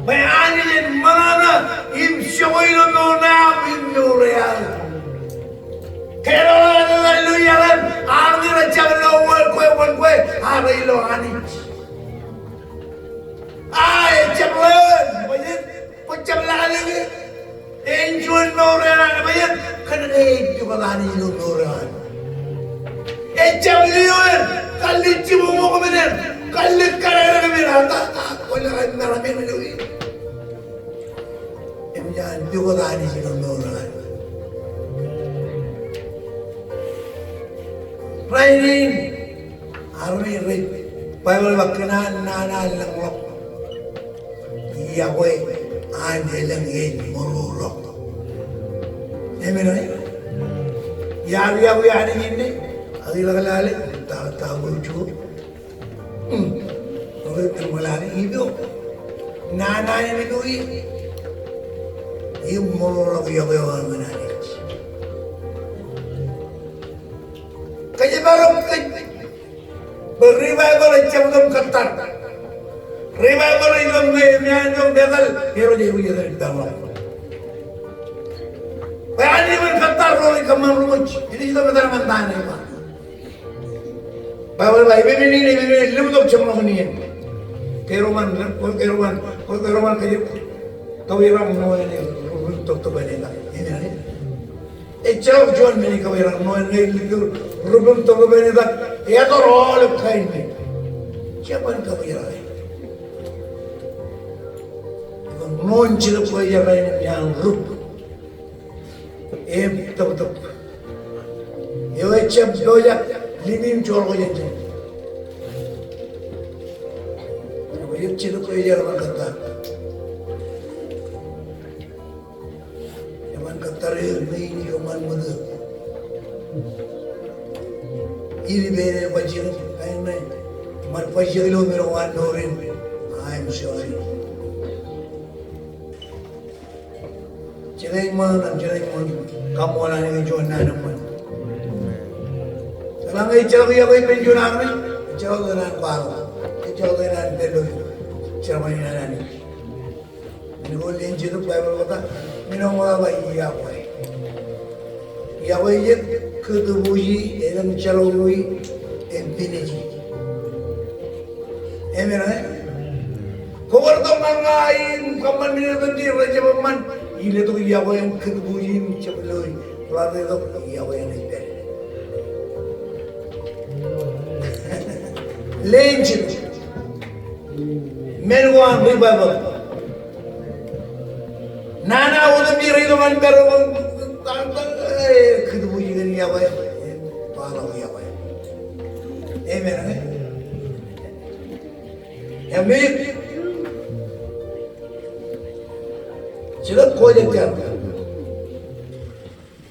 Bwe Anij en ṃōṇōṇō im jokwe ilo mour ṇe aṃ im mour eo aō. Kōjro ḷe, hallelujah, ḷe, armej rej jab lo wōt kwe, wōt kwe, ak ilo Anij. A, ejjab ḷe, bwe ej, bwe ejjab ḷe, ej juon mour eo an, bwe ej, kōn ke ej pukot Anij ilo mour eo an. Ejjab lio er, kar lij jibboñ ṃōk men er, kar lij kōrā er men er, a ta, ta, kwōle kar maroñ men eo. Eṃōj an pukot Anij ilo mour eo an. Rainin, armej rej, Baibōḷ ej ba kōn an nana lōñḷọk. Iọkwe an elōñ ej mour ḷọk. Amen, right? Iar iọkwe Anij inne, ak ilọk lale, ta, ta, wōt juon. Hmm. Wōt juon lale, ido. Nana eo ido i. Im mour ḷọk iọkwe eo an ñan Anij. Kōjparok kōj. Bwe revival ejjab itok im kōttar. Revival ej itok ñe eṃṃan tok metal, erooj ewi etal ippān ḷọk. Bwe Anij eṃṃan kōttar ro rej kōṃṃan ruṃwij, enaaj itok metal ñan ta ṇe ba. Baibōḷ ej ba, epepen in, epepen in, limtok jeṃḷọkin iien. Kōjro ṃan, kōjro ṃan, kōjro ṃan kōjro. Kawōj ro ṃan ṇe, limtok tōpar ṇe ta. Amen. Ejjeḷọk juon men ej kawōj ro ṇe, ṇe ej lukkuun rup im tōpar ṇe tak, etto aolep kain men. Jab ban kawōj ro ṇe. Ṇe ej Jetōb Kwōjarjar in eṃṃan rup im tōptōp. Eo ejjab pojak limim joḷọk jān jeṇe. Eo ej Jetōb Kwōjarjar eban kōttar. Eban kōttar eō ṇe in ijo ṃan ṃōtō. Ilipeeṇ ej bajjek in, kain ṇe. Ṃan bajjek ilo men ko an mour in. I'm sorry. Jenaaj ṃōṇōṇō, jenaaj ṃōṇōṇō. Kaṃṃoolol Anij kōn juon naan eṃṃan. Eḷaññe ejjeḷọk iọkwe ippān juon armej, ejjeḷọk naan kwaḷọk. Ejjeḷọk naan pād ilo jerbal in an Anij. Men ko leen Jetōb Baibōḷ ej ba, men ko ej ba iọkwe. Iọkwe ej kōtbuuji, elōñ jeḷọk ri, im pineji. Amen, eh? Kwōj bar tok ñan ña im kōṃṃan men eo etan rej jab eṃṃan, iletok iọkwe im kōtbuuji im jab lo, bar letok iọkwe eṇ ej pād. Leen Jetōb. Men ko an revival. Nana otemjej rej itok ñan pād ro, eh, kōtbuuji kōn iọkwe, eh, kwaḷọk iọkwe. Amen, eh? Amen. Jetōb Kwōjarjar.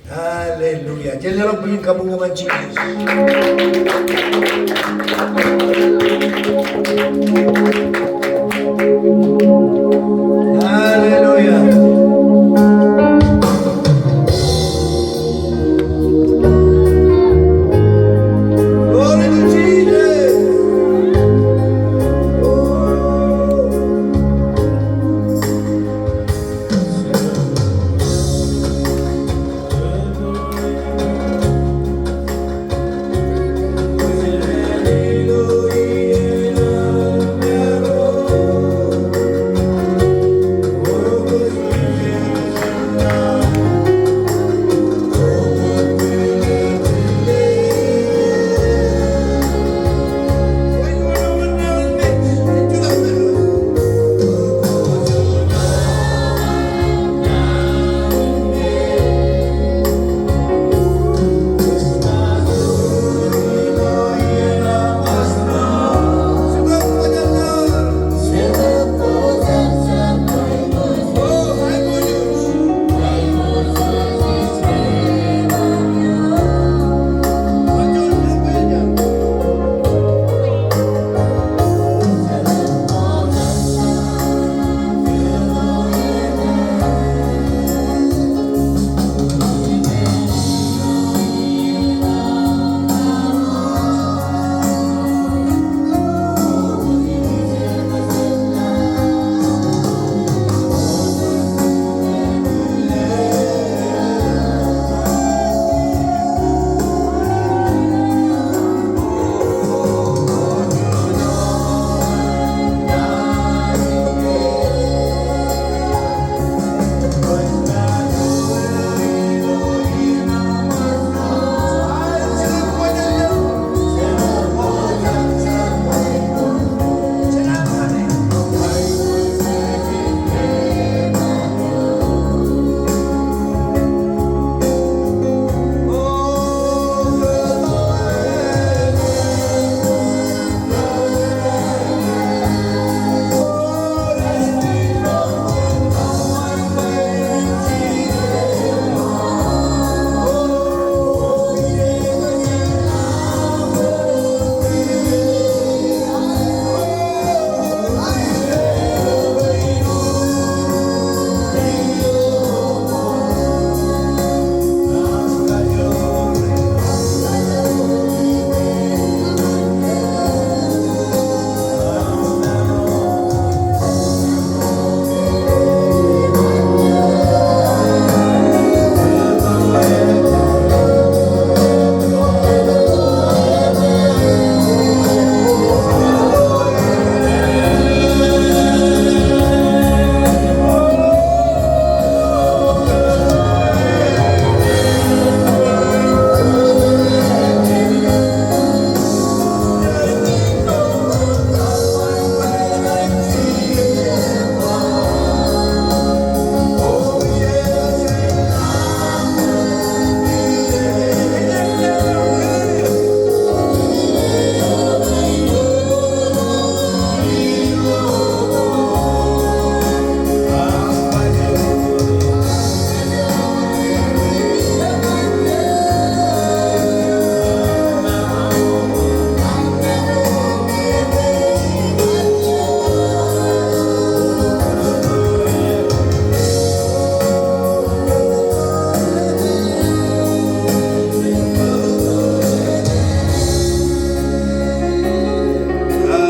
Hallelujah. Jen leḷọk bwijin kabuñ ñan Jisōs. Hallelujah. Glory to Jesus.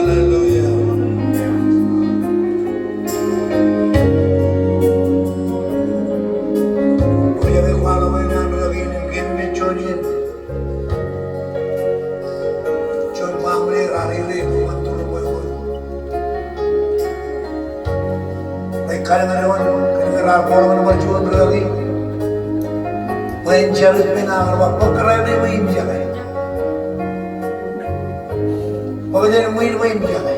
Hallelujah. Kwōj aikuj kwaḷọk bwe en an rūkaki in im kōn men juon iien. Juon baaṃle raar ilo ilo ṃōn tūrūṃ eo. Rej kalōk ñan eoon, kōn ke raar kwaḷọk ñan bar juon rūkaki bwe en jar ippān aō, raar ba, bōk kōrā ṇe bwe imjake. Bōk jān ṃwiin bwe imjake.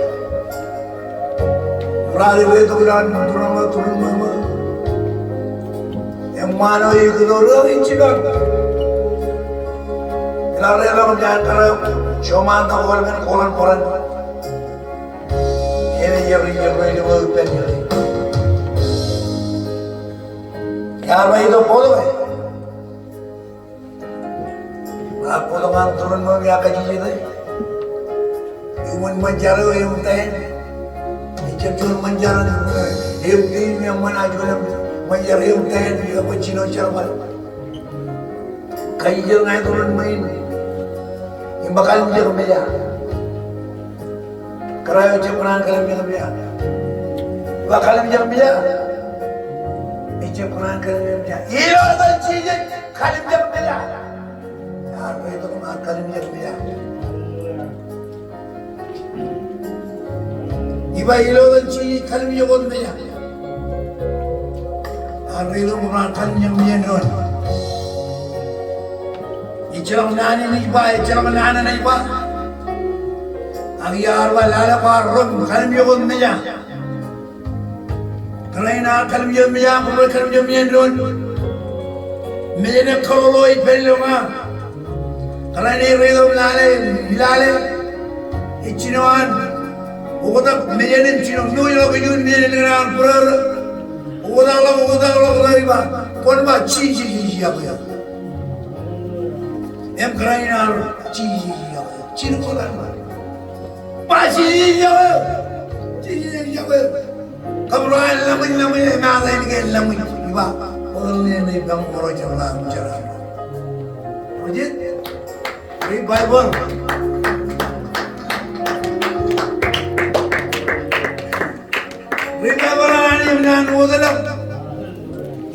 Im raar ilo etok ilowaan tūrūṃ eo, tūrūṃ eo ṃōk. Eṃṃaan eo ekōto rūkaki in jilọk. Eḷaññe eḷap jān kōrā eo, joṃaantak wōt men koḷan bōran. Eñin ej ri ri ri ri ri ri. Ear ba itok bōktok e. Kōṃṃan tūrin ṃōṃ ia kajjitōk. Eṃṃan ṃōn jar eo eṃ tōn. Ejjab juon ṃōn jar eo eṃ tōn, eṃṃan juon ṃōn jar eo eṃ tōn, eo bwe jino jerbal. Kajjitōk ṇae tūrin ṃōṃ in. Im ba kallimjek meja. Kōrā eo ejjab kōṇaan kallimjek meja. Im ba kallimjek meja. Ejjab kōṇaan kallimjek meja. Ilo etan Jisōs kallimjek meja. Iar ri tok ṃaan kallimjek meja. Iba ilo etan Jisōs kallimjek wōt meja. Iar ri tok ṃaan kallimjek meja doon. Ejjeḷọk naan enaaj ba, ejjeḷọk naan enaaj ba. Ak iar ba lale kwaar ri tok kallimjek wōt meja. Kōrā in ear kallimjek meja, kōrā in ear kallimjek meja doon. Meja in ekkaḷoḷo ej pād ilo ña. Kōrā in ej ri tok lale, lale. Ej jino an. Oktak meja in jino, ṃool ḷọk ijin meja in kōn an būrōrō. Oktak ḷọk, oktak ḷọk, oktak ḷọk iba. Kwōn ba Jisōs ej yokwe eok. Im kōrā in ear Jisōs ej yokwe eok. Jino kwōn ba. Ba Jisōs ej yokwe eok. Jisōs ej yokwe eok. Kab ro an laṃōj, laṃōj, emaat ainikiō laṃōj. Iba, bōlen eṇ ej bang ro jeḷā im jeḷā. Ro jet? Revival. Revival an im naan wōtlọk.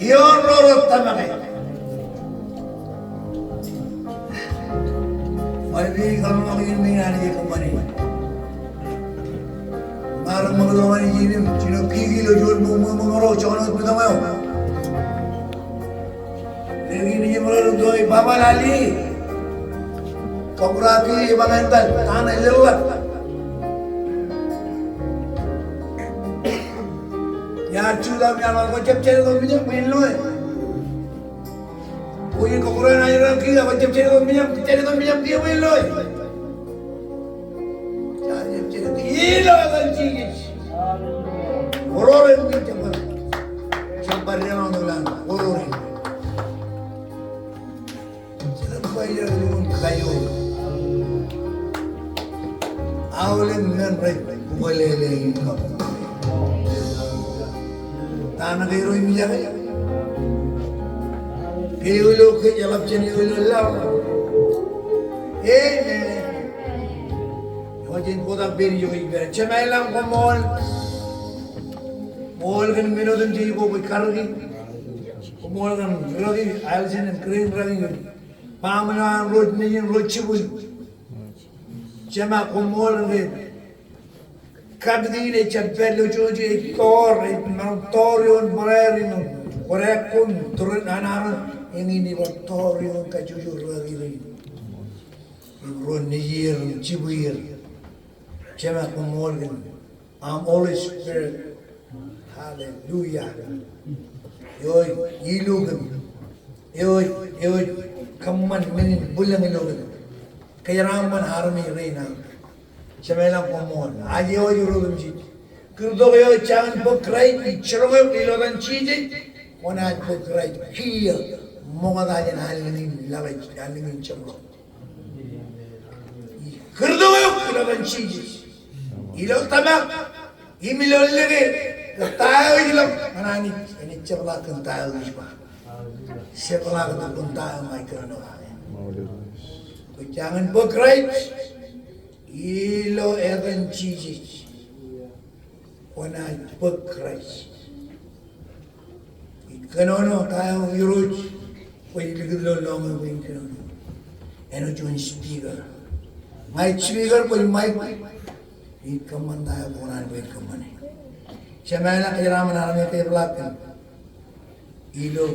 Ioon ro rej tōmak e. Ṃool bwe ij kōṃṃan ṃōk in ṃōṃ in Anij ej kōṃṃane. Ṃaroñ ṃōk in ṃōṃ in jino, jino kiki ilo juon ṃōṃ, ṃōṃ, ṃōṃ ro, joñan wōt bōtaṃ eo. Ḷeo in ej ṃōṃ ro, ej ba, Baba, lale. Kōkura kiki, ej ba ñan etal, ta ṇe leḷḷap. Iar jutak im iar ba, kwō jab jar tok mejaṃ bwe in loe. Bwe in kōkura ṇe rej kiki, kwō jab jar tok mejaṃ, jar tok mejaṃ kiiō bwe in loe. Jar jab jar tok, ilo etan Jisōs. Ṃool ro rej kiki jab bar. Jab bar deḷọñ ilo an, ṃool ro rej. Jab bar deḷọñ kajoor. Aolep men rej bukwelele in kab. Ta ṇe ke ro imijake? Ke eo ilo kōj eḷap jān eo ilo laḷ. Amen. Eo jen kotak pād ijo ej pād. Jema ilañ, koṃṃool. Ṃool kōn men otemjej ko kwōj karōki. Koṃṃool kōn rūkaki, Alison im Karen rūkaki. Baaṃle eo an, ro nejin, ro jibwin. Jema, koṃṃool kōn ke kapit in ejjab pād ilo juon, ej toor, ej maroñ toor ioon būreer in. Kwōj kōn tūrin an Aron, eñin ej bar toor ioon kajjojo rūkaki rein. Im ro nejier im jibwier. Jema, koṃṃool kōn aṃ Holy Spirit. Hallelujah. Eo ej ilo kōm. Eo ej, eo ej kōṃṃan men in bwilōñ ilo kōm. Kōjeraaṃṃan armej rein aṃ. Jema ilañ, koṃṃool. Aje eo ej ro otemjej. Kūrtok eo ej jañin bōk Kraist, ij jiroñ eok ilo etan Jisōs. Kwōnaaj bōk Kraist kiiō ṃokta jān allōñ in laḷ ej, allōñ in jeṃḷọk. Ij kūrtok eok ilo etan Jisōs. Ilo tōmak im ilo lōke, kōn ta eo ij ḷōṃ ñan Anij, enaaj jepḷaak kōn ta eo ij ba. Jepḷaak tok kōn ta eo ij kōnono kake. Kwōj jañin bōk Kraist ilo etan Jisōs. Kwōnaaj bōk Kraist. Ij kōnono ta eo Irooj kwōj likūt ilo lọñiō bwe in kōnono. Āinwōt juon speaker. Ña ij speaker, kwōj mic. Ij kōṃṃan ta eo kwō kōṇaan bwe in kōṃṃane. Jema ilañ, kōjeraaṃṃan armej ke ej ḷap kōn ilo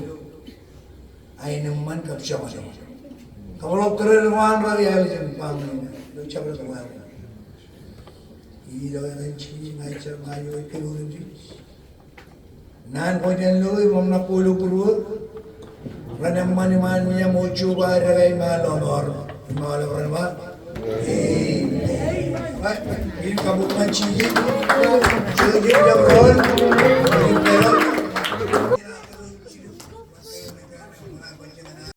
aenōṃṃan kab joñan. Kab ḷọk tōre eo an ralitōk baaṃle in ilo jabdewōt eo an. Ilo etan Jisōs, ña ij jab, ña ij kōnono Jisōs. Naan ko jān lo, im ḷōmṇak ko ilo būruō. Ren eṃṃan iṃaan mejaṃ, O Jeova, edeke iṃaan lọmọọr. Im aolep ren ba, Amen. Ba, in kabuñ ñan Jisōs. Jisōs ej jab rool.